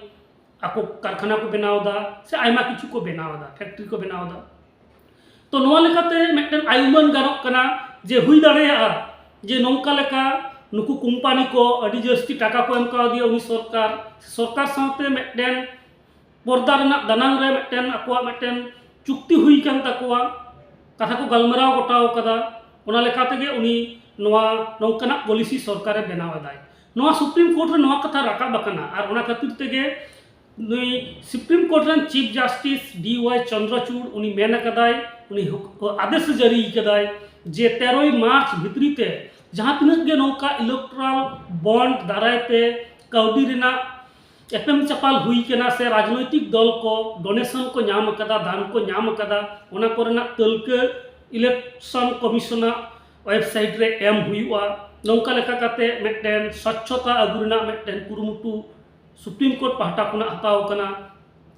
ᱟᱠᱚ ᱠᱟᱨᱠᱷᱟᱱᱟ ᱠᱚ ᱵᱮᱱᱟᱣ ᱮᱫᱟ ᱥᱮ ᱟᱭᱢᱟ ᱠᱤᱪᱷᱩ ᱠᱚ ᱵᱮᱱᱟᱣ ᱮᱫᱟ, ᱯᱷᱮᱠᱴᱨᱤ ᱠᱚ ᱵᱮᱱᱟᱣ ᱮᱫᱟ᱾ ᱛᱚ ᱱᱚᱣᱟ ᱞᱮᱠᱟᱛᱮ ᱢᱤᱫᱴᱮᱱ ᱟᱭᱩᱢᱟᱹᱱ ᱜᱟᱱᱚᱜ ᱠᱟᱱᱟ ᱡᱮ ᱦᱩᱭ ᱫᱟᱲᱮᱭᱟᱜᱼᱟ ᱡᱮ ᱱᱚᱝᱠᱟ ᱞᱮᱠᱟ ᱱᱩᱠᱩ ᱠᱳᱢᱯᱟᱱᱤ ᱠᱚ ᱟᱹᱰᱤ ᱡᱟᱹᱥᱛᱤ ᱴᱟᱠᱟ ᱠᱚ ᱮᱢ ᱠᱟᱣᱫᱮᱭᱟ ᱩᱱᱤ ᱥᱚᱨᱠᱟᱨ, ᱥᱚᱨᱠᱟᱨ ᱥᱟᱶᱛᱮ ᱢᱤᱫᱴᱮᱱ ᱯᱚᱨᱫᱟ ᱨᱮᱱᱟᱜ ᱫᱟᱱᱟᱝ ᱨᱮ ᱢᱤᱫᱴᱮᱱ ᱟᱠᱚᱣᱟᱜ ᱢᱤᱫᱴᱮᱱ ᱪᱩᱠᱛᱤ ᱦᱩᱭ ᱠᱟᱱ ᱛᱟᱠᱚᱣᱟ, ᱠᱟᱛᱷᱟ ᱠᱚ ᱜᱟᱞᱢᱟᱨᱟᱣ ᱜᱚᱴᱟᱣ ᱠᱟᱫᱟ, ᱚᱱᱟ ᱞᱮᱠᱟ ᱛᱮᱜᱮ ᱩᱱᱤ ᱱᱚᱣᱟ ᱱᱚᱝᱠᱟᱱᱟᱜ ᱯᱚᱞᱤᱥᱤ ᱥᱚᱨᱠᱟᱨᱮ ᱵᱮᱱᱟᱣ ᱮᱫᱟᱭ᱾ ᱱᱚᱣᱟ ᱥᱩᱯᱨᱤᱢ ᱠᱳᱨᱴ ᱨᱮ ᱱᱚᱣᱟ ᱠᱟᱛᱷᱟ ᱨᱟᱠᱟᱵ ᱟᱠᱟᱱᱟ, ᱟᱨ ᱚᱱᱟ ᱠᱷᱟᱹᱛᱤᱨ ᱛᱮᱜᱮ ᱱᱩᱭ ᱥᱩᱯᱨᱤᱢ ᱠᱳᱨᱴ ᱨᱮᱱ ᱪᱤᱯ ᱡᱟᱥᱴᱤᱥ ᱰᱤ ᱣᱟᱭ ᱪᱚᱱᱫᱨᱚᱪᱩᱲ ᱩᱱᱤ ᱢᱮᱱ ᱟᱠᱟᱫᱟᱭ, ᱩᱱᱤ ᱦᱩᱠ-, ᱟᱫᱮᱥ ᱮ ᱡᱟᱹᱨᱤ ᱟᱠᱟᱫᱟᱭ ᱡᱮ ᱛᱮᱨᱚᱭ ᱢᱟᱨᱪ ᱵᱷᱤᱛᱨᱤ ᱛᱮ ᱡᱟᱦᱟᱸ ᱛᱤᱱᱟᱹᱜ ᱜᱮ ᱱᱚᱝᱠᱟ ᱤᱞᱮᱠᱴᱳᱨᱟᱞ ᱵᱚᱱᱰ ᱫᱟᱨᱟᱭ ᱛᱮ ᱠᱟᱹᱣᱰᱤ ᱨᱮᱱᱟᱜ ᱮᱯᱮᱢ ᱪᱟᱯᱟᱞ ᱦᱩᱭ ᱠᱟᱱᱟ ᱥᱮ ᱨᱟᱡᱽᱱᱳᱭᱛᱤᱠ ᱫᱚᱞ ᱠᱚ ᱰᱳᱱᱮᱥᱚᱱ ᱠᱚ ᱧᱟᱢ ᱟᱠᱟᱫᱟ, ᱫᱟᱱ ᱠᱚ ᱧᱟᱢ ᱟᱠᱟᱫᱟ, ᱚᱱᱟ ᱠᱚᱨᱮᱱᱟᱜ ᱛᱟᱹᱞᱠᱟᱹ ᱤᱞᱮᱠᱥᱚᱱ ᱠᱚᱢᱤᱥᱚᱱᱟᱜ ᱣᱮᱵᱥᱟᱭᱤᱴ ᱨᱮ ᱮᱢ ᱦᱩᱭᱩᱜᱼᱟ᱾ ᱱᱚᱝᱠᱟ ᱞᱮᱠᱟ ᱠᱟᱛᱮ ᱢᱤᱫᱴᱮᱱ ᱥᱚᱪᱪᱷᱚᱛᱟ ᱟᱹᱜᱩ ᱨᱮᱱᱟᱜ ᱢᱤᱫᱴᱮᱱ ᱠᱩᱨᱩᱢᱩᱴᱩ ᱥᱩᱯᱨᱤᱢ ᱠᱳᱨᱴ ᱯᱟᱦᱴᱟ ᱠᱷᱚᱱᱟᱜ ᱦᱟᱛᱟᱣ ᱠᱟᱱᱟ᱾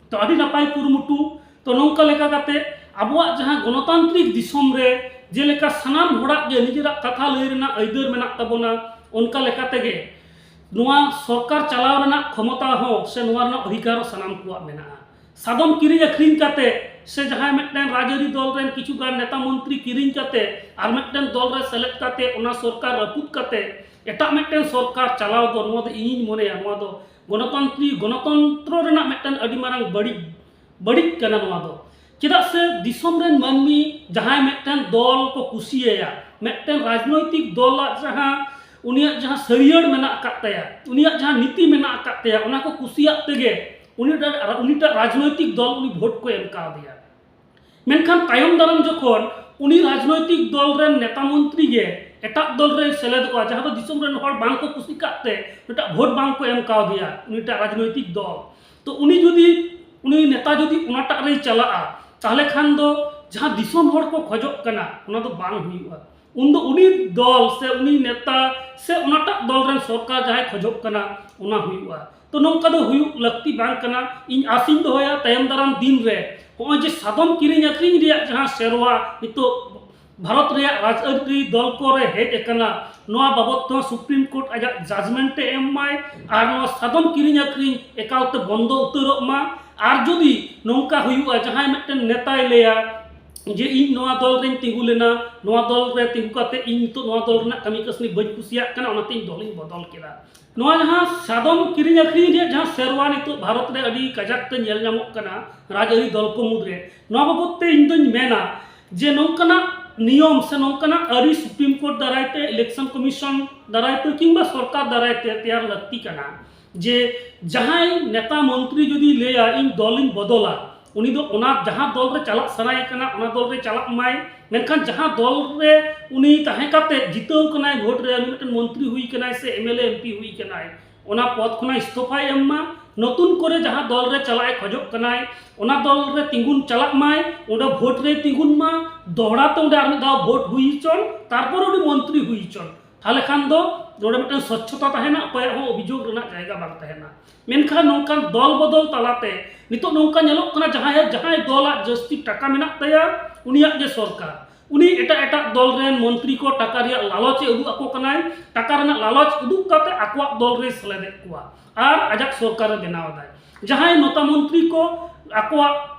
ᱛᱚ ᱟᱹᱰᱤ ᱱᱟᱯᱟᱭ ᱠᱩᱨᱩᱢᱩᱴᱩ᱾ ᱛᱚ ᱱᱚᱝᱠᱟ ᱞᱮᱠᱟ ᱠᱟᱛᱮ ᱟᱵᱚᱣᱟᱜ ᱡᱟᱦᱟᱸ ᱜᱚᱱᱚᱛᱟᱱᱛᱨᱤᱠ ᱫᱤᱥᱚᱢ ᱨᱮ ᱡᱮᱞᱮᱠᱟ ᱥᱟᱱᱟᱢ ᱦᱚᱲᱟᱜ ᱜᱮ ᱱᱤᱡᱮᱨᱟᱜ ᱠᱟᱛᱷᱟ ᱞᱟᱹᱭ ᱨᱮᱱᱟᱜ ᱟᱹᱭᱫᱟᱹᱨ ᱢᱮᱱᱟᱜ ᱛᱟᱵᱚᱱᱟ, ᱚᱱᱠᱟ ᱞᱮᱠᱟ ᱛᱮᱜᱮ ᱱᱚᱣᱟ ᱥᱚᱨᱠᱟᱨ ᱪᱟᱞᱟᱣ ᱨᱮᱱᱟᱜ ᱠᱷᱚᱢᱚᱛᱟ ᱦᱚᱸ ᱥᱮ ᱱᱚᱣᱟ ᱨᱮᱱᱟᱜ ᱚᱫᱷᱤᱠᱟᱨ ᱦᱚᱸ ᱥᱟᱱᱟᱢ ᱠᱚᱣᱟᱜ ᱢᱮᱱᱟᱜᱼᱟ᱾ ᱥᱟᱫᱚᱢ ᱠᱤᱨᱤᱧ ᱟᱹᱠᱷᱨᱤᱧ ᱠᱟᱛᱮ ᱥᱮ ᱡᱟᱦᱟᱸᱭ ᱢᱤᱫᱴᱮᱱ ᱨᱟᱡᱽᱟᱹᱨᱤ ᱫᱚᱞ ᱨᱮᱱ ᱠᱤᱪᱷᱩ ᱜᱟᱱ ᱱᱮᱛᱟ ᱢᱚᱱᱛᱨᱤ ᱠᱤᱨᱤᱧ ᱠᱟᱛᱮ ᱟᱨ ᱢᱤᱫᱴᱮᱱ ᱫᱚᱞ ᱨᱮ ᱥᱮᱞᱮᱫ ᱠᱟᱛᱮ ᱚᱱᱟ ᱥᱚᱨᱠᱟᱨ ᱨᱟᱹᱯᱩᱫ ᱠᱟᱛᱮ ᱮᱴᱟᱜ ᱢᱤᱫᱴᱮᱱ ᱥᱚᱨᱠᱟᱨ ᱪᱟᱞᱟᱣ ᱫᱚ, ᱱᱚᱣᱟ ᱫᱚ ᱤᱧᱤᱧ ᱢᱚᱱᱮᱭᱟ ᱱᱚᱣᱟ ᱫᱚ ᱜᱚᱱᱚᱛᱟᱱᱛᱨᱤ, ᱜᱚᱱᱚᱛᱚᱱᱛᱨᱚ ᱨᱮᱱᱟᱜ ᱢᱤᱫᱴᱮᱱ ᱟᱹᱰᱤ ᱢᱟᱨᱟᱝ ᱵᱟᱹᱲᱤᱡ, ᱵᱟᱹᱲᱤᱡ ᱠᱟᱱᱟ ᱱᱚᱣᱟ ᱫᱚ᱾ ᱪᱮᱫᱟᱜ ᱥᱮ ᱫᱤᱥᱚᱢ ᱨᱮᱱ ᱢᱟᱹᱱᱢᱤ ᱡᱟᱦᱟᱸᱭ ᱢᱤᱫᱴᱮᱱ ᱫᱚᱞ ᱠᱚ ᱠᱩᱥᱤᱭᱟᱭᱟ, ᱢᱤᱫᱴᱮᱱ ᱨᱟᱡᱽᱱᱳᱭᱛᱤᱠ ᱫᱚᱞᱟᱜ ᱡᱟᱦᱟᱸ ᱩᱱᱤᱭᱟᱜ ᱡᱟᱦᱟᱸ ᱥᱟᱹᱨᱭᱟᱹᱲ ᱢᱮᱱᱟᱜ ᱟᱠᱟᱫ ᱛᱟᱭᱟ, ᱩᱱᱤᱭᱟᱜ ᱡᱟᱦᱟᱸ ᱱᱤᱛᱤ ᱢᱮᱱᱟᱜ ᱟᱠᱟᱫ ᱛᱟᱭᱟ, ᱚᱱᱟ ᱠᱚ ᱠᱩᱥᱤᱭᱟᱜ ᱛᱮᱜᱮ ᱩᱱᱤᱴᱟᱜ ᱩᱱᱤᱴᱟᱜ ᱨᱟᱡᱽᱱᱳᱭᱛᱤᱠ ᱫᱚᱞ ᱩᱱᱤ ᱵᱷᱳᱴ ᱠᱚ ᱮᱢ ᱠᱟᱣᱫᱮᱭᱟ᱾ ᱢᱮᱱᱠᱷᱟᱱ ᱛᱟᱭᱚᱢ ᱫᱟᱨᱟᱢ ᱡᱚᱠᱷᱚᱱ ᱩᱱᱤ ᱨᱟᱡᱽᱱᱳᱭᱛᱤᱠ ᱫᱚᱞ ᱨᱮᱱ ᱱᱮᱛᱟ ᱢᱚᱱᱛᱨᱤ ᱜᱮ ᱮᱴᱟᱜ ᱫᱚᱞ ᱨᱮᱭ ᱥᱮᱞᱮᱫᱚᱜᱼᱟ, ᱡᱟᱦᱟᱸ ᱫᱚ ᱫᱤᱥᱚᱢ ᱨᱮᱱ ᱦᱚᱲ ᱵᱟᱝ ᱠᱚ ᱠᱩᱥᱤ ᱠᱟᱜ ᱛᱮ ᱮᱴᱟᱜ ᱵᱷᱳᱴ ᱵᱟᱝ ᱠᱚ ᱮᱢ ᱠᱟᱣᱫᱮᱭᱟ ᱩᱱᱤᱴᱟᱜ ᱨᱟᱡᱽᱱᱳᱭᱛᱤᱠ ᱫᱚᱞ, ᱛᱚ ᱩᱱᱤ ᱡᱩᱫᱤ ᱩᱱᱤ ᱱᱮᱛᱟ ᱡᱩᱫᱤ ᱚᱱᱟᱴᱟᱜ ᱨᱮᱭ ᱪᱟᱞᱟᱜᱼᱟ, ᱛᱟᱦᱚᱞᱮ ᱠᱷᱟᱱ ᱫᱚ ᱡᱟᱦᱟᱸ ᱫᱤᱥᱚᱢ ᱦᱚᱲ ᱠᱚ ᱠᱷᱚᱡᱚᱜ ᱠᱟᱱᱟ ᱚᱱᱟ ᱫᱚ ᱵᱟᱝ ᱦᱩᱭᱩᱜᱼᱟ᱾ ᱩᱱᱫᱚ ᱩᱱᱤ ᱫᱚᱞ ᱥᱮ ᱩᱱᱤ ᱱᱮᱛᱟ ᱥᱮ ᱚᱱᱟᱴᱟᱜ ᱫᱚᱞ ᱨᱮᱱ ᱥᱚᱨᱠᱟᱨ ᱡᱟᱦᱟᱸᱭ ᱠᱷᱚᱡᱚᱜ ᱠᱟᱱᱟ ᱚᱱᱟ ᱦᱩᱭᱩᱜᱼᱟ᱾ ᱛᱚ ᱱᱚᱝᱠᱟ ᱫᱚ ᱦᱩᱭᱩᱜ ᱞᱟᱹᱠᱛᱤ ᱵᱟᱝ ᱠᱟᱱᱟ᱾ ᱤᱧ ᱟᱥᱤᱧ ᱫᱚᱦᱚᱭᱟ ᱛᱟᱭᱚᱢ ᱫᱟᱨᱟᱢ ᱫᱤᱱ ᱨᱮ ᱱᱚᱜᱼᱚᱭ ᱡᱮ ᱥᱟᱫᱚᱢ ᱠᱤᱨᱤᱧ ᱟᱹᱠᱷᱨᱤᱧ ᱨᱮᱭᱟᱜ ᱡᱟᱦᱟᱸ ᱥᱮᱨᱣᱟ ᱱᱤᱛᱚᱜ ᱵᱷᱟᱨᱚᱛ ᱨᱮᱭᱟᱜ ᱨᱟᱡᱽᱟᱹᱨᱤ ᱫᱚᱞ ᱠᱚᱨᱮ ᱦᱮᱡ ᱟᱠᱟᱱᱟ, ᱱᱚᱣᱟ ᱵᱟᱵᱚᱫ ᱛᱮᱦᱚᱸ ᱥᱩᱯᱨᱤᱢ ᱠᱳᱨᱴ ᱟᱡᱟᱜ ᱡᱟᱡᱽᱢᱮᱱᱴ ᱮ ᱮᱢ ᱢᱟᱭ ᱟᱨ ᱱᱚᱣᱟ ᱥᱟᱫᱚᱢ ᱠᱤᱨᱤᱧ ᱟᱹᱠᱷᱨᱤᱧ ᱮᱠᱟᱞᱛᱮ ᱵᱚᱱᱫᱚ ᱩᱛᱟᱹᱨᱚᱜ ᱢᱟ᱾ ᱟᱨ ᱡᱩᱫᱤ ᱱᱚᱝᱠᱟ ᱦᱩᱭᱩᱜᱼᱟ, ᱡᱟᱦᱟᱸᱭ ᱢᱤᱫᱴᱮᱱ ᱱᱮᱛᱟᱭ ᱞᱟᱹᱭᱟ ᱡᱮ ᱤᱧ ᱱᱚᱣᱟ ᱫᱚᱞ ᱨᱮᱧ ᱛᱤᱸᱜᱩ ᱞᱮᱱᱟ, ᱱᱚᱣᱟ ᱫᱚᱞ ᱨᱮ ᱛᱤᱸᱜᱩ ᱠᱟᱛᱮ ᱤᱧ ᱱᱤᱛᱚᱜ ᱱᱚᱣᱟ ᱫᱚᱞ ᱨᱮᱱᱟᱜ ᱠᱟᱹᱢᱤ ᱠᱟᱹᱥᱱᱤ ᱵᱟᱹᱧ ᱠᱩᱥᱤᱭᱟᱜ ᱠᱟᱱᱟ, ᱚᱱᱟᱛᱮ ᱤᱧ ᱫᱚᱞᱤᱧ ᱵᱚᱫᱚᱞ ᱠᱮᱫᱟ᱾ ᱱᱚᱣᱟ ᱡᱟᱦᱟᱸ ᱥᱟᱫᱚᱢ ᱠᱤᱨᱤᱧ ᱟᱹᱠᱷᱨᱤᱧ ᱨᱮᱭᱟᱜ ᱡᱟᱦᱟᱸ ᱥᱮᱨᱣᱟ ᱱᱤᱛᱚᱜ ᱵᱷᱟᱨᱚᱛ ᱨᱮ ᱟᱹᱰᱤ ᱠᱟᱡᱟᱠ ᱛᱮ ᱧᱮᱞ ᱧᱟᱢᱚᱜ ᱠᱟᱱᱟ ᱨᱟᱡᱽᱟᱹᱨᱤ ᱫᱚᱞ ᱠᱚ ᱢᱩᱫᱽᱨᱮ, ᱱᱚᱣᱟ ᱵᱟᱵᱚᱫ ᱛᱮ ᱤᱧ ᱫᱚᱧ ᱢᱮᱱᱟ ᱡᱮ ᱱᱚᱝᱠᱟᱱᱟᱜ ᱱᱤᱭᱚᱢ ᱥᱮ ᱱᱚᱝᱠᱟᱱᱟᱜ ᱟᱹᱨᱤ ᱥᱩᱯᱨᱤᱢ ᱠᱳᱨᱴ ᱫᱟᱨᱟᱭ ᱛᱮ, ᱤᱞᱮᱠᱥᱚᱱ ᱠᱚᱢᱤᱥᱚᱱ ᱫᱟᱨᱟᱭ ᱛᱮ ᱠᱤᱝᱵᱟ ᱥᱚᱨᱠᱟᱨ ᱫᱟᱨᱟᱭ ᱛᱮ ᱛᱮᱭᱟᱨ ᱞᱟᱹᱠᱛᱤ ᱠᱟᱱᱟ᱾ ᱡᱮ ᱡᱟᱦᱟᱸᱭ ᱱᱮᱛᱟ ᱢᱚᱱᱛᱨᱤ ᱡᱩᱫᱤ ᱞᱟᱹᱭᱟ ᱤᱧ ᱫᱚᱞᱤᱧ ᱵᱚᱫᱚᱞᱟ, ᱩᱱᱤ ᱫᱚ ᱚᱱᱟ ᱡᱟᱦᱟᱸ ᱫᱚᱞ ᱨᱮ ᱪᱟᱞᱟᱜ ᱥᱟᱱᱟᱭᱮ ᱠᱟᱱᱟ ᱚᱱᱟ ᱫᱚᱞ ᱨᱮ ᱪᱟᱞᱟᱜ ᱢᱟᱭ᱾ ᱢᱮᱱᱠᱷᱟᱱ ᱡᱟᱦᱟᱸ ᱫᱚᱞ ᱨᱮ ᱩᱱᱤ ᱛᱟᱦᱮᱸ ᱠᱟᱛᱮ ᱡᱤᱛᱟᱹᱣ ᱠᱟᱱᱟᱭ ᱵᱷᱳᱴ ᱨᱮ, ᱩᱱᱤ ᱢᱤᱫᱴᱮᱱ ᱢᱚᱱᱛᱨᱤ ᱦᱩᱭ ᱠᱟᱱᱟᱭ ᱥᱮ M L A M P ᱦᱩᱭ ᱠᱟᱱᱟᱭ, ᱚᱱᱟ ᱯᱚᱫᱽ ᱠᱷᱚᱱᱟᱜ ᱤᱥᱛᱚᱯᱷᱟᱭ ᱮᱢ ᱢᱟ᱾ ᱱᱚᱛᱩᱱ ᱠᱚᱨᱮ ᱡᱟᱦᱟᱸ ᱫᱚᱞ ᱨᱮ ᱪᱟᱞᱟᱜ ᱮ ᱠᱷᱚᱡᱚᱜ ᱠᱟᱱᱟᱭ ᱚᱱᱟ ᱫᱚᱞ ᱨᱮ ᱛᱤᱸᱜᱩᱱ ᱪᱟᱞᱟᱜ ᱢᱟᱭ, ᱚᱸᱰᱮ ᱵᱷᱳᱴ ᱨᱮᱭ ᱛᱤᱸᱜᱩᱱ ᱢᱟ, ᱫᱚᱦᱲᱟ ᱛᱮ ᱚᱸᱰᱮ ᱟᱨ ᱢᱤᱫ ᱫᱷᱟᱣ ᱵᱷᱳᱴ ᱦᱩᱭ ᱦᱚᱪᱚᱱ, ᱛᱟᱨᱯᱚᱨ ᱩᱱᱤ ᱢᱚᱱᱛᱨᱤ ᱦᱩᱭ ᱦᱚᱪᱚᱱ᱾ ᱛᱟᱦᱚᱞᱮ ᱠᱷᱟᱱ ᱫᱚ ᱱᱚᱰᱮ ᱢᱤᱫᱴᱟᱝ ᱥᱚᱪᱪᱷᱚᱛᱟ ᱛᱟᱦᱮᱱᱟ, ᱚᱠᱚᱭᱟᱜ ᱦᱚᱸ ᱚᱵᱷᱤᱡᱳᱜᱽ ᱨᱮᱱᱟᱜ ᱡᱟᱭᱜᱟ ᱵᱟᱝ ᱛᱟᱦᱮᱱᱟ᱾ ᱢᱮᱱᱠᱷᱟᱱ ᱱᱚᱝᱠᱟᱱ ᱫᱚᱞ ᱵᱚᱫᱚᱞ ᱛᱟᱞᱟᱛᱮ ᱱᱤᱛᱚᱜ ᱱᱚᱝᱠᱟ ᱧᱮᱞᱚᱜ ᱠᱟᱱᱟ, ᱡᱟᱦᱟᱸᱭ ᱡᱟᱦᱟᱸᱭ ᱫᱚᱞᱟᱜ ᱡᱟᱹᱥᱛᱤ ᱴᱟᱠᱟ ᱢᱮᱱᱟᱜ ᱛᱟᱭᱟ ᱩᱱᱤᱭᱟᱜ ᱜᱮ ᱥᱚᱨᱠᱟᱨ, ᱩᱱᱤ ᱮᱴᱟᱜ ᱮᱴᱟᱜ ᱫᱚᱞ ᱨᱮᱱ ᱢᱚᱱᱛᱨᱤ ᱠᱚ ᱴᱟᱠᱟ ᱨᱮᱭᱟᱜ ᱞᱟᱞᱚᱪ ᱮ ᱩᱫᱩᱜ ᱟᱠᱚ ᱠᱟᱱᱟᱭ, ᱴᱟᱠᱟ ᱨᱮᱱᱟᱜ ᱞᱟᱞᱚᱪ ᱩᱫᱩᱜ ᱠᱟᱛᱮ ᱟᱠᱚᱣᱟᱜ ᱫᱚᱞ ᱨᱮᱭ ᱥᱮᱞᱮᱫᱮᱫ ᱠᱚᱣᱟ ᱟᱨ ᱟᱡᱟᱜ ᱥᱚᱨᱠᱟᱨ ᱮ ᱵᱮᱱᱟᱣ ᱮᱫᱟᱭ᱾ ᱡᱟᱦᱟᱸᱭ ᱱᱮᱛᱟ ᱢᱚᱱᱛᱨᱤ ᱠᱚ ᱟᱠᱚᱣᱟᱜ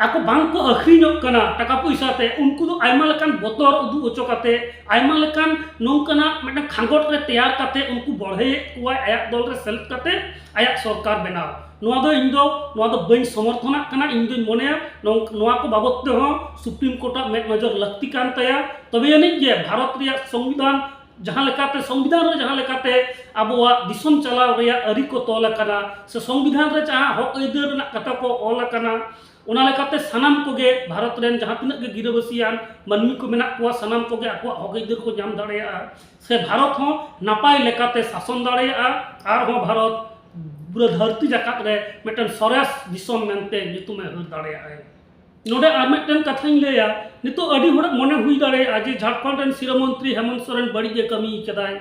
ᱟᱠᱚ ᱵᱟᱝ ᱠᱚ ᱟᱹᱠᱷᱨᱤᱧᱚᱜ ᱠᱟᱱᱟ ᱴᱟᱠᱟ ᱯᱚᱭᱥᱟ ᱛᱮ, ᱩᱱᱠᱩ ᱫᱚ ᱟᱭᱢᱟ ᱞᱮᱠᱟᱱ ᱵᱚᱛᱚᱨ ᱩᱫᱩᱜ ᱦᱚᱪᱚ ᱠᱟᱛᱮ, ᱟᱭᱢᱟ ᱞᱮᱠᱟᱱ ᱱᱚᱝᱠᱟᱱᱟᱜ ᱢᱤᱫᱴᱟᱝ ᱠᱷᱟᱸᱜᱚᱴ ᱨᱮ ᱛᱮᱭᱟᱨ ᱠᱟᱛᱮ ᱩᱱᱠᱩ ᱵᱚᱲᱦᱮᱭᱮᱫ ᱠᱚᱣᱟᱭ ᱟᱭᱟᱜ ᱫᱚᱞ ᱨᱮ ᱥᱮᱞᱮᱫ ᱠᱟᱛᱮ ᱟᱭᱟᱜ ᱥᱚᱨᱠᱟᱨ ᱵᱮᱱᱟᱣ᱾ ᱱᱚᱣᱟ ᱫᱚ ᱤᱧ ᱫᱚ ᱱᱚᱣᱟ ᱫᱚ ᱵᱟᱹᱧ ᱥᱚᱢᱚᱨᱛᱷᱚᱱᱟᱜ ᱠᱟᱱᱟ᱾ ᱤᱧ ᱫᱚᱧ ᱢᱚᱱᱮᱭᱟ ᱱᱚᱝ- ᱱᱚᱣᱟ ᱠᱚ ᱵᱟᱵᱚᱫ ᱛᱮᱦᱚᱸ ᱥᱩᱯᱨᱤᱢ ᱠᱳᱨᱴᱟᱜ ᱢᱮᱫ ᱱᱚᱡᱚᱨ ᱞᱟᱹᱠᱛᱤ ᱠᱟᱱ ᱛᱟᱭᱟ, ᱛᱚᱵᱮ ᱟᱹᱱᱤᱡ ᱜᱮ ᱵᱷᱟᱨᱚᱛ ᱨᱮᱭᱟᱜ ᱥᱚᱝᱵᱤᱫᱷᱟᱱ ᱡᱟᱦᱟᱸ ᱞᱮᱠᱟᱛᱮ ᱥᱚᱝᱵᱤᱫᱷᱟᱱ ᱨᱮ ᱡᱟᱦᱟᱸ ᱞᱮᱠᱟᱛᱮ ᱟᱵᱚᱣᱟᱜ ᱫᱤᱥᱚᱢ ᱪᱟᱞᱟᱣ ᱨᱮᱭᱟᱜ ᱟᱹᱨᱤ ᱠᱚ ᱛᱚᱞ ᱟᱠᱟᱱᱟ, ᱥᱮ ᱥᱚᱝᱵᱤᱫᱷᱟᱱ ᱨᱮ ᱡᱟᱦᱟᱸ ᱦᱚᱠ ᱟᱹᱭᱫᱟᱹᱨ ᱨᱮᱱᱟᱜ ᱠᱟᱛᱷᱟ ᱠᱚ ᱚᱞ ᱟᱠᱟᱱᱟ, ᱚᱱᱟ ᱞᱮᱠᱟᱛᱮ ᱥᱟᱱᱟᱢ ᱠᱚᱜᱮ ᱵᱷᱟᱨᱚᱛ ᱨᱮᱱ ᱡᱟᱦᱟᱸ ᱛᱤᱱᱟᱹᱜ ᱜᱮ ᱜᱤᱨᱟᱹᱵᱟᱹᱥᱤᱭᱟᱱ ᱢᱟᱹᱱᱢᱤ ᱠᱚ ᱢᱮᱱᱟᱜ ᱠᱚᱣᱟ, ᱥᱟᱱᱟᱢ ᱠᱚᱜᱮ ᱟᱠᱚᱣᱟᱜ ᱦᱚᱠ ᱟᱹᱭᱫᱟᱹᱨ ᱠᱚ ᱧᱟᱢ ᱫᱟᱲᱮᱭᱟᱜᱼᱟ, ᱥᱮ ᱵᱷᱟᱨᱚᱛ ᱦᱚᱸ ᱱᱟᱯᱟᱭ ᱞᱮᱠᱟᱛᱮ ᱥᱟᱥᱚᱱ ᱫᱟᱲᱮᱭᱟᱜᱼᱟ᱾ ᱟᱨᱦᱚᱸ ᱵᱷᱟᱨᱚᱛ ᱯᱩᱨᱟᱹ ᱫᱷᱟᱹᱨᱛᱤ ᱡᱟᱠᱟᱛ ᱨᱮ ᱢᱤᱫᱴᱮᱱ ᱥᱚᱨᱮᱥ ᱫᱤᱥᱚᱢ ᱢᱮᱱᱛᱮ ᱧᱩᱛᱩᱢᱮ ᱦᱟᱹᱨ ᱫᱟᱲᱮᱭᱟᱜᱼᱟᱭ᱾ ᱱᱚᱰᱮ ᱟᱨ ᱢᱤᱫᱴᱮᱱ ᱠᱟᱛᱷᱟᱧ ᱞᱟᱹᱭᱟ, ᱱᱤᱛᱚᱜ ᱟᱹᱰᱤ ᱦᱚᱲᱟᱜ ᱢᱚᱱᱮ ᱦᱩᱭ ᱫᱟᱲᱮᱭᱟᱜᱼᱟ ᱡᱮ ᱡᱷᱟᱲᱠᱷᱚᱸᱰ ᱨᱮᱱ ᱥᱤᱨᱟᱹ ᱢᱚᱱᱛᱨᱤ ᱦᱮᱢᱚᱱᱛ ᱥᱚᱨᱮᱱ ᱵᱟᱹᱲᱤᱡ ᱮ ᱠᱟᱹᱢᱤ ᱠᱟᱫᱟᱭ,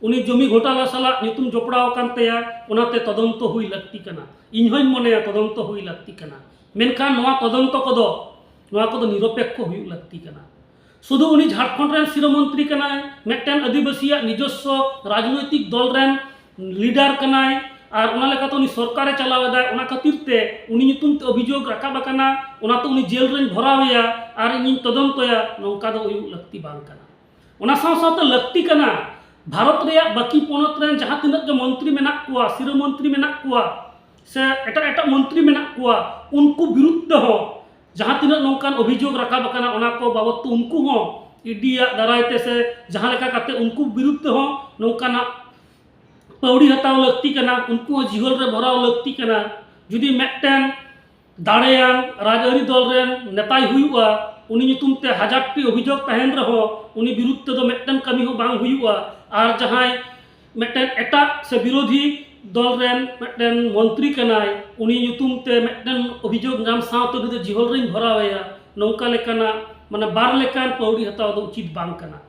ᱩᱱᱤ ᱡᱚᱢᱤ ᱜᱷᱚᱴᱟᱞᱟ ᱥᱟᱞᱟᱜ ᱧᱩᱛᱩᱢ ᱡᱚᱯᱲᱟᱣ ᱟᱠᱟᱱ ᱛᱟᱭᱟ, ᱚᱱᱟᱛᱮ ᱛᱚᱫᱚᱱᱛᱚ ᱦᱩᱭ ᱞᱟᱹᱠᱛᱤ ᱠᱟᱱᱟ᱾ ᱤᱧ ᱦᱚᱧ ᱢᱚᱱᱮᱭᱟ ᱛᱚᱫᱚᱱᱛᱚ ᱦᱩᱭ ᱞᱟᱹᱠᱛᱤ ᱠᱟᱱᱟ, ᱢᱮᱱᱠᱷᱟᱱ ᱱᱚᱣᱟ ᱛᱚᱫᱚᱱᱛᱚ ᱠᱚᱫᱚ, ᱱᱚᱣᱟ ᱠᱚᱫᱚ ᱱᱤᱨᱚᱯᱮᱠᱠᱷᱚ ᱦᱩᱭᱩᱜ ᱞᱟᱹᱠᱛᱤ ᱠᱟᱱᱟ᱾ ᱥᱩᱫᱷᱩ ᱩᱱᱤ ᱡᱷᱟᱲᱠᱷᱚᱸᱰ ᱨᱮᱱ ᱥᱤᱨᱟᱹ ᱢᱚᱱᱛᱨᱤ ᱠᱟᱱᱟᱭ, ᱢᱤᱫᱴᱮᱱ ᱟᱹᱫᱤᱵᱟᱹᱥᱤᱭᱟᱜ ᱱᱤᱡᱚᱥᱥᱚ ᱨᱟᱡᱽᱱᱳᱭᱛᱤᱠ ᱫᱚᱞ ᱨᱮᱱ ᱞᱤᱰᱟᱨ ᱠᱟᱱᱟᱭ, ᱟᱨ ᱚᱱᱟ ᱞᱮᱠᱟᱛᱮ ᱩᱱᱤ ᱥᱚᱨᱠᱟᱨᱮ ᱪᱟᱞᱟᱣ ᱮᱫᱟᱭ, ᱚᱱᱟ ᱠᱷᱟᱹᱛᱤᱨ ᱛᱮ ᱩᱱᱤ ᱧᱩᱛᱩᱢ ᱛᱮ ᱚᱵᱷᱤᱡᱳᱜᱽ ᱨᱟᱠᱟᱵ ᱟᱠᱟᱱᱟ, ᱚᱱᱟᱛᱮ ᱩᱱᱤ ᱡᱮᱞ ᱨᱮᱧ ᱵᱷᱚᱨᱟᱣᱮᱭᱟ ᱟᱨ ᱤᱧᱤᱧ ᱛᱚᱫᱚᱱᱛᱚᱭᱟ, ᱱᱚᱝᱠᱟ ᱫᱚ ᱦᱩᱭᱩᱜ ᱞᱟᱹᱠᱛᱤ ᱵᱟᱝ ᱠᱟᱱᱟ᱾ ᱚᱱᱟ ᱥᱟᱶ ᱥᱟᱶᱛᱮ ᱞᱟᱹᱠᱛᱤ ᱠᱟᱱᱟ, ᱵᱷᱟᱨᱚᱛ ᱨᱮᱭᱟᱜ ᱵᱟᱹᱠᱤ ᱯᱚᱱᱚᱛ ᱨᱮᱱ ᱡᱟᱦᱟᱸ ᱛᱤᱱᱟᱹᱜ ᱜᱮ ᱢᱚᱱᱛᱨᱤ ᱢᱮᱱᱟᱜ ᱠᱚᱣᱟ, ᱥᱤᱨᱟᱹ ᱢᱚᱱᱛᱨᱤ ᱢᱮᱱᱟᱜ ᱠᱚᱣᱟ, ᱥᱮ ᱮᱴᱟᱜ ᱮᱴᱟᱜ ᱢᱚᱱᱛᱨᱤ ᱢᱮᱱᱟᱜ ᱠᱚᱣᱟ, ᱩᱱᱠᱩ ᱵᱤᱨᱩᱫᱽ ᱛᱮᱦᱚᱸ ᱡᱟᱦᱟᱸ ᱛᱤᱱᱟᱹᱜ ᱱᱚᱝᱠᱟᱱ ᱚᱵᱷᱤᱡᱳᱜᱽ ᱨᱟᱠᱟᱵ ᱟᱠᱟᱱᱟ, ᱚᱱᱟ ᱠᱚ ᱵᱟᱵᱚᱫ ᱛᱮ ᱩᱱᱠᱩ ᱦᱚᱸ ᱤᱰᱤᱭᱟᱜ ᱫᱟᱨᱟᱭ ᱛᱮ ᱥᱮ ᱡᱟᱦᱟᱸ ᱞᱮᱠᱟ ᱠᱟᱛᱮ ᱩᱱᱠᱩ ᱵᱤᱨᱩᱫᱽ ᱛᱮᱦᱚᱸ ᱱᱚᱝᱠᱟᱱᱟᱜ ᱯᱟᱹᱣᱲᱤ ᱦᱟᱛᱟᱣ ᱞᱟᱹᱠᱛᱤ ᱠᱟᱱᱟ, ᱩᱱᱠᱩ ᱦᱚᱸ ᱡᱤᱦᱚᱞ ᱨᱮ ᱵᱷᱚᱨᱟᱣ ᱞᱟᱹᱠᱛᱤ ᱠᱟᱱᱟ᱾ ᱡᱩᱫᱤ ᱢᱤᱫᱴᱮᱱ ᱫᱟᱲᱮᱭᱟᱱ ᱨᱟᱡᱽᱟᱹᱨᱤ ᱫᱚᱞ ᱨᱮᱱ ᱱᱮᱛᱟᱭ ᱦᱩᱭᱩᱜᱼᱟ, ᱩᱱᱤ ᱧᱩᱛᱩᱢ ᱛᱮ ᱦᱟᱡᱟᱨ ᱴᱤ ᱚᱵᱷᱤᱡᱳᱜᱽ ᱛᱟᱦᱮᱱ ᱨᱮᱦᱚᱸ ᱩᱱᱤ ᱵᱤᱨᱩᱫᱽ ᱛᱮᱫᱚ ᱢᱤᱫᱴᱮᱱ ᱠᱟᱹᱢᱤ ᱦᱚᱸ ᱵᱟᱝ ᱦᱩᱭᱩᱜᱼᱟ᱾ ᱟᱨ ᱡᱟᱦᱟᱸᱭ ᱢᱤᱫᱴᱮᱱ ᱮᱴᱟᱜ ᱥᱮ ᱵᱤᱨᱳᱫᱷᱤ ᱫᱚᱞ ᱨᱮᱱ ᱢᱤᱫᱴᱮᱱ ᱢᱚᱱᱛᱨᱤ ᱠᱟᱱᱟᱭ, ᱩᱱᱤ ᱧᱩᱛᱩᱢ ᱛᱮ ᱢᱤᱫᱴᱮᱱ ᱚᱵᱷᱤᱡᱳᱜᱽ ᱧᱟᱢ ᱥᱟᱶᱛᱮ ᱩᱱᱤ ᱫᱚ ᱡᱤᱦᱚᱞ ᱨᱤᱧ ᱵᱷᱚᱨᱟᱣᱮᱭᱟ, ᱱᱚᱝᱠᱟ ᱞᱮᱠᱟᱱᱟᱜ ᱢᱟᱱᱮ ᱵᱟᱨ ᱞᱮᱠᱟᱱ ᱯᱟᱹᱣᱲᱤ ᱦᱟᱛᱟᱣ ᱫᱚ ᱩᱪᱤᱛ ᱵᱟᱝ ᱠᱟᱱᱟ᱾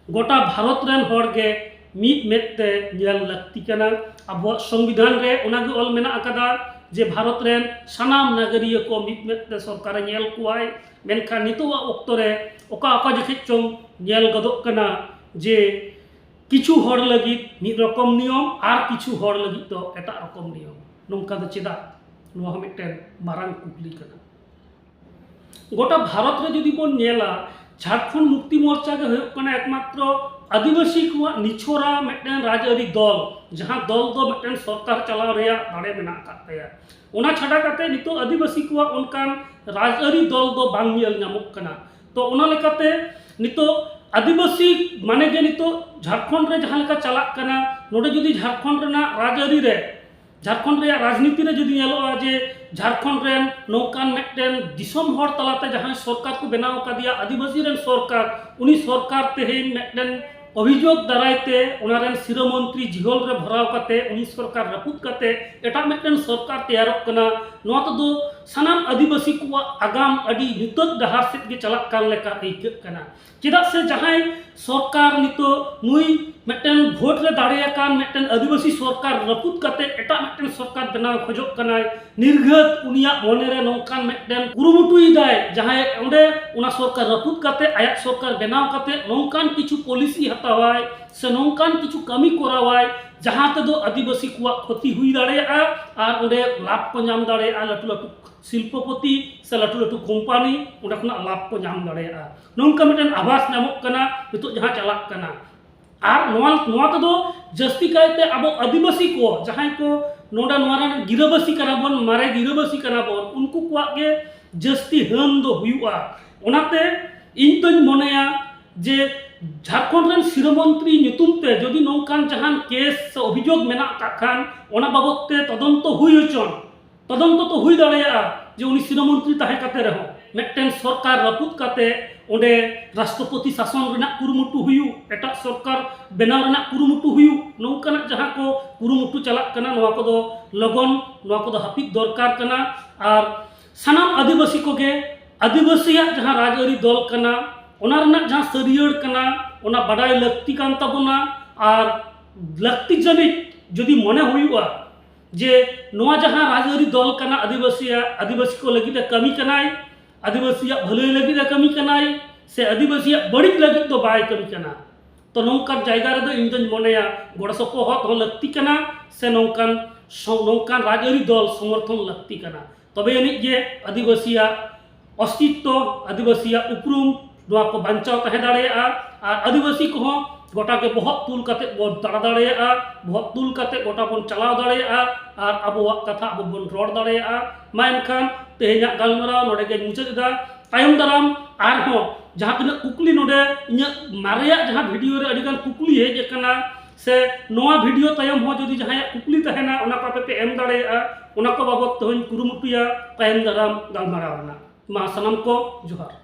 ᱜᱚᱴᱟ ᱵᱷᱟᱨᱚᱛ ᱨᱮᱱ ᱦᱚᱲ ᱜᱮ ᱢᱤᱫ ᱢᱮᱫ ᱛᱮ ᱧᱮᱞ ᱞᱟᱹᱠᱛᱤ ᱠᱟᱱᱟ᱾ ᱟᱵᱚᱣᱟᱜ ᱥᱚᱝᱵᱤᱫᱷᱟᱱ ᱨᱮ ᱚᱱᱟ ᱜᱮ ᱚᱞ ᱢᱮᱱᱟᱜ ᱟᱠᱟᱫᱟ ᱡᱮ ᱵᱷᱟᱨᱚᱛ ᱨᱮᱱ ᱥᱟᱱᱟᱢ ᱱᱟᱜᱟᱨᱤᱭᱟᱹ ᱠᱚ ᱢᱤᱫ ᱢᱮᱫ ᱛᱮ ᱥᱚᱨᱠᱟᱨᱮ ᱧᱮᱞ ᱠᱚᱣᱟᱭ᱾ ᱢᱮᱱᱠᱷᱟᱱ ᱱᱤᱛᱚᱜᱟᱜ ᱚᱠᱛᱚ ᱨᱮ ᱚᱠᱟ ᱚᱠᱟ ᱡᱚᱠᱷᱮᱡ ᱪᱚᱝ ᱧᱮᱞ ᱜᱚᱫᱚᱜ ᱠᱟᱱᱟ ᱡᱮ ᱠᱤᱪᱷᱩ ᱦᱚᱲ ᱞᱟᱹᱜᱤᱫ ᱢᱤᱫ ᱨᱚᱠᱚᱢ ᱱᱤᱭᱚᱢ ᱟᱨ ᱠᱤᱪᱷᱩ ᱦᱚᱲ ᱞᱟᱹᱜᱤᱫ ᱫᱚ ᱮᱴᱟᱜ ᱨᱚᱠᱚᱢ ᱱᱤᱭᱚᱢ᱾ ᱱᱚᱝᱠᱟ ᱫᱚ ᱪᱮᱫᱟᱜ? ᱱᱚᱣᱟ ᱦᱚᱸ ᱢᱤᱫᱴᱮᱱ ᱢᱟᱨᱟᱝ ᱠᱩᱠᱞᱤ ᱠᱟᱱᱟ᱾ ᱜᱚᱴᱟ ᱵᱷᱟᱨᱚᱛ ᱨᱮ ᱡᱩᱫᱤ ᱵᱚᱱ ᱧᱮᱞᱟ, ᱡᱷᱟᱲᱠᱷᱚᱸᱰ ᱢᱩᱠᱛᱤ ᱢᱳᱨᱪᱟ ᱜᱮ ᱦᱩᱭᱩᱜ ᱠᱟᱱᱟ ᱮᱠᱢᱟᱛᱨᱚ ᱟᱹᱫᱤᱵᱟᱹᱥᱤ ᱠᱚᱣᱟᱜ ᱱᱤᱪᱷᱚᱨᱟ ᱢᱤᱫᱴᱮᱱ ᱨᱟᱡᱽᱟᱹᱨᱤ ᱫᱚᱞ, ᱡᱟᱦᱟᱸ ᱫᱚᱞ ᱫᱚ ᱢᱤᱫᱴᱮᱱ ᱥᱚᱨᱠᱟᱨ ᱪᱟᱞᱟᱣ ᱨᱮᱭᱟᱜ ᱫᱟᱲᱮ ᱢᱮᱱᱟᱜ ᱟᱠᱟᱫ ᱛᱟᱭᱟ᱾ ᱚᱱᱟ ᱪᱷᱟᱰᱟ ᱠᱟᱛᱮ ᱱᱤᱛᱚᱜ ᱟᱹᱫᱤᱵᱟᱹᱥᱤ ᱠᱚᱣᱟᱜ ᱚᱱᱠᱟᱱ ᱨᱟᱡᱽᱟᱹᱨᱤ ᱫᱚᱞ ᱫᱚ ᱵᱟᱝ ᱧᱮᱞ ᱧᱟᱢᱚᱜ ᱠᱟᱱᱟ᱾ ᱛᱚ ᱚᱱᱟ ᱞᱮᱠᱟᱛᱮ ᱱᱤᱛᱚᱜ ᱟᱹᱫᱤᱵᱟᱹᱥᱤ ᱢᱟᱱᱮ ᱜᱮ ᱱᱤᱛᱚᱜ ᱡᱷᱟᱲᱠᱷᱚᱸᱰ ᱨᱮ ᱡᱟᱦᱟᱸ ᱞᱮᱠᱟ ᱪᱟᱞᱟᱜ ᱠᱟᱱᱟ, ᱱᱚᱰᱮ ᱡᱩᱫᱤ ᱡᱷᱟᱲᱠᱷᱚᱸᱰ ᱨᱮᱱᱟᱜ ᱨᱟᱡᱽᱟᱹᱨᱤ ᱨᱮ, ᱡᱷᱟᱲᱠᱷᱚᱸᱰ ᱨᱮᱭᱟᱜ ᱨᱟᱡᱽᱱᱤᱛᱤ ᱨᱮ ᱡᱩᱫᱤ ᱧᱮᱞᱚᱜᱼᱟ ᱡᱮ ᱡᱷᱟᱲᱠᱷᱚᱸᱰ ᱨᱮᱱ ᱱᱚᱝᱠᱟᱱ ᱢᱤᱫᱴᱮᱱ ᱫᱤᱥᱚᱢ ᱦᱚᱲ ᱛᱟᱞᱟᱛᱮ ᱡᱟᱦᱟᱸᱭ ᱥᱚᱨᱠᱟᱨ ᱠᱚ ᱵᱮᱱᱟᱣ ᱟᱠᱟᱫᱮᱭᱟ, ᱟᱹᱫᱤᱵᱟᱹᱥᱤ ᱨᱮᱱ ᱥᱚᱨᱠᱟᱨ, ᱩᱱᱤ ᱥᱚᱨᱠᱟᱨ ᱛᱮᱦᱮᱧ ᱢᱤᱫᱴᱮᱱ ᱚᱵᱷᱤᱡᱳᱜᱽ ᱫᱟᱨᱟᱭ ᱛᱮ ᱚᱱᱟ ᱨᱮᱱ ᱥᱤᱨᱟᱹ ᱢᱚᱱᱛᱨᱤ ᱡᱤᱦᱚᱞ ᱨᱮ ᱵᱷᱚᱨᱟᱣ ᱠᱟᱛᱮ, ᱩᱱᱤ ᱥᱚᱨᱠᱟᱨ ᱨᱟᱹᱯᱩᱫ ᱠᱟᱛᱮ ᱮᱴᱟᱜ ᱢᱤᱫᱴᱮᱱ ᱥᱚᱨᱠᱟᱨ ᱛᱮᱭᱟᱨᱚᱜ ᱠᱟᱱᱟ᱾ ᱱᱚᱣᱟ ᱛᱮᱫᱚ ᱥᱟᱱᱟᱢ ᱟᱹᱫᱤᱵᱟᱹᱥᱤ ᱠᱚᱣᱟᱜ ᱟᱜᱟᱢ ᱟᱹᱰᱤ ᱧᱩᱛᱟᱹᱛ ᱰᱟᱦᱟᱨ ᱥᱮᱫ ᱜᱮ ᱪᱟᱞᱟᱜ ᱠᱟᱱ ᱞᱮᱠᱟ ᱟᱹᱭᱠᱟᱹᱜ ᱠᱟᱱᱟ᱾ ᱪᱮᱫᱟᱜ ᱥᱮ ᱡᱟᱦᱟᱸᱭ ᱥᱚᱨᱠᱟᱨ ᱱᱤᱛᱚᱜ ᱱᱩᱭ ᱢᱤᱫᱴᱮᱱ ᱵᱷᱳᱴ ᱨᱮ ᱫᱟᱲᱮᱭᱟᱠᱟᱱ ᱢᱤᱫᱴᱮᱱ ᱟᱹᱫᱤᱵᱟᱹᱥᱤ ᱥᱚᱨᱠᱟᱨ ᱨᱟᱹᱯᱩᱫ ᱠᱟᱛᱮ ᱮᱴᱟᱜ ᱢᱤᱫᱴᱮᱱ ᱥᱚᱨᱠᱟᱨ ᱵᱮᱱᱟᱣ ᱠᱷᱚᱡᱚᱜ ᱠᱟᱱᱟᱭ, ᱱᱤᱨᱜᱷᱟᱹᱛ ᱩᱱᱤᱭᱟᱜ ᱢᱚᱱᱮᱨᱮ ᱱᱚᱝᱠᱟᱱ ᱢᱤᱫᱴᱮᱱ ᱠᱩᱨᱩᱢᱩᱴᱩᱭᱮᱫᱟᱭ, ᱡᱟᱦᱟᱸᱭ ᱚᱸᱰᱮ ᱚᱱᱟ ᱥᱚᱨᱠᱟᱨ ᱨᱟᱹᱯᱩᱫ ᱠᱟᱛᱮ ᱟᱭᱟᱜ ᱥᱚᱨᱠᱟᱨ ᱵᱮᱱᱟᱣ ᱠᱟᱛᱮ ᱱᱚᱝᱠᱟᱱ ᱠᱤᱪᱷᱩ ᱯᱚᱞᱤᱥᱤ ᱦᱟᱛᱟᱣᱟᱭ ᱥᱮ ᱱᱚᱝᱠᱟᱱ ᱠᱤᱪᱷᱩ ᱠᱟᱹᱢᱤ ᱠᱚᱨᱟᱣᱟᱭ, ᱡᱟᱦᱟᱸ ᱛᱮᱫᱚ ᱟᱹᱫᱤᱵᱟᱹᱥᱤ ᱠᱚᱣᱟᱜ ᱠᱷᱚᱛᱤ ᱦᱩᱭ ᱫᱟᱲᱮᱭᱟᱜᱼᱟ ᱟᱨ ᱚᱸᱰᱮ ᱞᱟᱵᱷ ᱠᱚ ᱧᱟᱢ ᱫᱟᱲᱮᱭᱟᱜᱼᱟ, ᱞᱟᱹᱴᱩ ᱞᱟᱹᱴᱩ ᱥᱤᱞᱯᱚᱯᱚᱛᱤ ᱥᱮ ᱞᱟᱹᱴᱩ ᱞᱟᱹᱴᱩ ᱠᱳᱢᱯᱟᱱᱤ ᱚᱸᱰᱮ ᱠᱷᱚᱱᱟᱜ ᱞᱟᱵᱷ ᱠᱚ ᱧᱟᱢ ᱫᱟᱲᱮᱭᱟᱜᱼᱟ᱾ ᱱᱚᱝᱠᱟ ᱢᱤᱫᱴᱮᱱ ᱟᱵᱷᱟᱥ ᱧᱟᱢᱚᱜ ᱠᱟᱱᱟ ᱱᱤᱛᱚᱜ ᱡᱟᱦᱟᱸ ᱪᱟᱞᱟᱜ ᱠᱟᱱᱟ᱾ ᱟᱨ ᱱᱚᱣᱟ, ᱱᱚᱣᱟ ᱛᱮᱫᱚ ᱡᱟᱹᱥᱛᱤ ᱠᱟᱭᱛᱮ ᱟᱵᱚ ᱟᱹᱫᱤᱵᱟᱹᱥᱤ ᱠᱚ, ᱡᱟᱦᱟᱸᱭ ᱠᱚ ᱱᱚᱰᱮ ᱱᱚᱣᱟ ᱨᱮᱱ ᱜᱤᱨᱟᱹᱵᱟᱹᱥᱤ ᱠᱟᱱᱟ ᱵᱚᱱ, ᱢᱟᱨᱮ ᱜᱤᱨᱟᱹᱵᱟᱹᱥᱤ ᱠᱟᱱᱟ ᱵᱚᱱ, ᱩᱱᱠᱩ ᱠᱚᱣᱟᱜ ᱜᱮ ᱡᱟᱹᱥᱛᱤ ᱦᱟᱹᱱ ᱫᱚ ᱦᱩᱭᱩᱜᱼᱟ᱾ ᱚᱱᱟᱛᱮ ᱤᱧ ᱫᱚᱧ ᱢᱚᱱᱮᱭᱟ ᱡᱮ ᱡᱷᱟᱲᱠᱷᱚᱸᱰ ᱨᱮᱱ ᱥᱤᱨᱟᱹ ᱢᱚᱱᱛᱨᱤ ᱧᱩᱛᱩᱢ ᱛᱮ ᱡᱩᱫᱤ ᱱᱚᱝᱠᱟᱱ ᱡᱟᱦᱟᱱ ᱠᱮᱥ ᱥᱮ ᱚᱵᱷᱤᱡᱳᱜᱽ ᱢᱮᱱᱟᱜ ᱟᱠᱟᱫ ᱠᱷᱟᱱ, ᱚᱱᱟ ᱵᱟᱵᱚᱫ ᱛᱮ ᱛᱚᱫᱚᱱᱛᱚ ᱦᱩᱭ ᱦᱚᱪᱚᱱ᱾ ᱛᱚᱫᱚᱱᱛᱚ ᱛᱚ ᱦᱩᱭ ᱫᱟᱲᱮᱭᱟᱜᱼᱟ ᱡᱮ ᱩᱱᱤ ᱥᱤᱨᱟᱹ ᱢᱚᱱᱛᱨᱤ ᱛᱟᱦᱮᱸ ᱠᱟᱛᱮ ᱨᱮᱦᱚᱸ ᱢᱤᱫᱴᱮᱱ ᱥᱚᱨᱠᱟᱨ ᱨᱟᱹᱯᱩᱫ ᱠᱟᱛᱮ ᱚᱸᱰᱮ ᱨᱟᱥᱴᱨᱚᱯᱚᱛᱤ ᱥᱟᱥᱚᱱ ᱨᱮᱱᱟᱜ ᱠᱩᱨᱩᱢᱩᱴᱩ ᱦᱩᱭᱩᱜ, ᱮᱴᱟᱜ ᱥᱚᱨᱠᱟᱨ ᱵᱮᱱᱟᱣ ᱨᱮᱱᱟᱜ ᱠᱩᱨᱩᱢᱩᱴᱩ ᱦᱩᱭᱩᱜ, ᱱᱚᱝᱠᱟᱱᱟᱜ ᱡᱟᱦᱟᱸ ᱠᱚ ᱠᱩᱨᱩᱢᱩᱴᱩ ᱪᱟᱞᱟᱜ ᱠᱟᱱᱟ, ᱱᱚᱣᱟ ᱠᱚᱫᱚ ᱞᱚᱜᱚᱱ, ᱱᱚᱣᱟ ᱠᱚᱫᱚ ᱦᱟᱹᱯᱤᱫ ᱫᱚᱨᱠᱟᱨ ᱠᱟᱱᱟ᱾ ᱟᱨ ᱥᱟᱱᱟᱢ ᱟᱹᱫᱤᱵᱟᱹᱥᱤ ᱠᱚᱜᱮ ᱟᱹᱫᱤᱵᱟᱹᱥᱤᱭᱟᱜ ᱡᱟᱦᱟᱸ ᱨᱟᱡᱽᱟᱹᱨᱤ ᱫᱚᱞ ᱠᱟᱱᱟ, ᱚᱱᱟ ᱨᱮᱱᱟᱜ ᱡᱟᱦᱟᱸ ᱥᱟᱹᱨᱭᱟᱹᱲ ᱠᱟᱱᱟ, ᱚᱱᱟ ᱵᱟᱰᱟᱭ ᱞᱟᱹᱠᱛᱤ ᱠᱟᱱ ᱛᱟᱵᱚᱱᱟ᱾ ᱟᱨ ᱞᱟᱹᱠᱛᱤ ᱡᱟᱹᱱᱤᱡ ᱡᱩᱫᱤ ᱢᱚᱱᱮ ᱦᱩᱭᱩᱜᱼᱟ ᱡᱮ ᱱᱚᱣᱟ ᱡᱟᱦᱟᱸ ᱨᱟᱡᱽᱟᱹᱨᱤ ᱫᱚᱞ ᱠᱟᱱᱟ, ᱟᱹᱫᱤᱵᱟᱹᱥᱤᱭᱟᱜ, ᱟᱹᱫᱤᱵᱟᱹᱥᱤ ᱠᱚ ᱞᱟᱹᱜᱤᱫ ᱮ ᱠᱟᱹᱢᱤ ᱠᱟᱱᱟᱭ, ᱟᱹᱫᱤᱵᱟᱹᱥᱤᱭᱟᱜ ᱵᱷᱟᱹᱞᱟᱹᱭ ᱞᱟᱹᱜᱤᱫ ᱮ ᱠᱟᱹᱢᱤ ᱠᱟᱱᱟᱭ, ᱥᱮ ᱟᱹᱫᱤᱵᱟᱹᱥᱤᱭᱟᱜ ᱵᱟᱹᱲᱤᱡ ᱞᱟᱹᱜᱤᱫ ᱫᱚ ᱵᱟᱭ ᱠᱟᱹᱢᱤ ᱠᱟᱱᱟ, ᱛᱚ ᱱᱚᱝᱠᱟᱱ ᱡᱟᱭᱜᱟ ᱨᱮᱫᱚ ᱤᱧ ᱫᱚᱧ ᱢᱚᱱᱮᱭᱟ ᱜᱚᱲᱚ ᱥᱚᱯᱚᱦᱚᱫ ᱦᱚᱸ ᱞᱟᱹᱠᱛᱤ ᱠᱟᱱᱟ, ᱥᱮ ᱱᱚᱝᱠᱟᱱ ᱥᱚ-, ᱱᱚᱝᱠᱟᱱ ᱨᱟᱡᱽᱟᱹᱨᱤ ᱫᱚᱞ ᱥᱚᱢᱚᱨᱛᱷᱚᱱ ᱞᱟᱹᱠᱛᱤ ᱠᱟᱱᱟ᱾ ᱛᱚᱵᱮ ᱟᱹᱱᱤᱡ ᱜᱮ ᱟᱹᱫᱤᱵᱟᱹᱥᱤᱭᱟᱜ ᱚᱥᱛᱤᱛᱛᱚ, ᱟᱹᱫᱤᱵᱟᱹᱥᱤᱭᱟᱜ ᱩᱯᱨᱩᱢ, ᱱᱚᱣᱟ ᱠᱚ ᱵᱟᱧᱪᱟᱣ ᱛᱟᱦᱮᱸ ᱫᱟᱲᱮᱭᱟᱜᱼᱟ᱾ ᱟᱨ ᱟᱹᱫᱤᱵᱟᱹᱥᱤ ᱠᱚᱦᱚᱸ ᱜᱚᱴᱟ ᱜᱮ ᱵᱚᱦᱚᱜ ᱛᱩᱞ ᱠᱟᱛᱮ ᱵᱚᱱ ᱫᱟᱬᱟ ᱫᱟᱲᱮᱭᱟᱜᱼᱟ, ᱵᱚᱦᱚᱜ ᱛᱩᱞ ᱠᱟᱛᱮ ᱜᱚᱴᱟ ᱵᱚᱱ ᱪᱟᱞᱟᱣ ᱫᱟᱲᱮᱭᱟᱜᱼᱟ, ᱟᱨ ᱟᱵᱚᱣᱟᱜ ᱠᱟᱛᱷᱟ ᱟᱵᱚ ᱵᱚᱱ ᱨᱚᱲ ᱫᱟᱲᱮᱭᱟᱜᱼᱟ᱾ ᱢᱟ ᱮᱱᱠᱷᱟᱱ ᱛᱮᱦᱮᱧᱟᱜ ᱜᱟᱞᱢᱟᱨᱟᱣ ᱱᱚᱰᱮ ᱜᱮᱧ ᱢᱩᱪᱟᱹᱫ ᱮᱫᱟ᱾ ᱛᱟᱭᱚᱢ ᱫᱟᱨᱟᱢ ᱟᱨᱦᱚᱸ ᱡᱟᱦᱟᱸ ᱛᱤᱱᱟᱹᱜ ᱠᱩᱠᱞᱤ ᱱᱚᱰᱮ ᱤᱧᱟᱹᱜ ᱢᱟᱨᱮᱭᱟᱜ ᱡᱟᱦᱟᱸ ᱵᱷᱤᱰᱤᱭᱳ ᱨᱮ ᱟᱹᱰᱤᱜᱟᱱ ᱠᱩᱠᱞᱤ ᱦᱮᱡ ᱟᱠᱟᱱᱟ, ᱥᱮ ᱱᱚᱣᱟ ᱵᱷᱤᱰᱤᱭᱳ ᱛᱟᱭᱚᱢ ᱦᱚᱸ ᱡᱩᱫᱤ ᱡᱟᱦᱟᱸᱭᱟᱜ ᱠᱩᱠᱞᱤ ᱛᱟᱦᱮᱱᱟ, ᱚᱱᱟ ᱠᱚ ᱟᱯᱮ ᱯᱮ ᱮᱢ ᱫᱟᱲᱮᱭᱟᱜᱼᱟ᱾ ᱚᱱᱟ ᱠᱚ ᱵᱟᱵᱚᱫ ᱛᱮᱦᱚᱸᱧ ᱠᱩᱨᱩᱢᱩᱴᱩᱭᱟ ᱛᱟᱭᱚᱢ ᱫᱟᱨᱟᱢ ᱜᱟᱞᱢᱟᱨᱟᱣ ᱨᱮᱱᱟᱜ᱾ ᱢᱟ ᱥᱟᱱᱟᱢ ᱠᱚ ᱡᱚᱦᱟᱨ᱾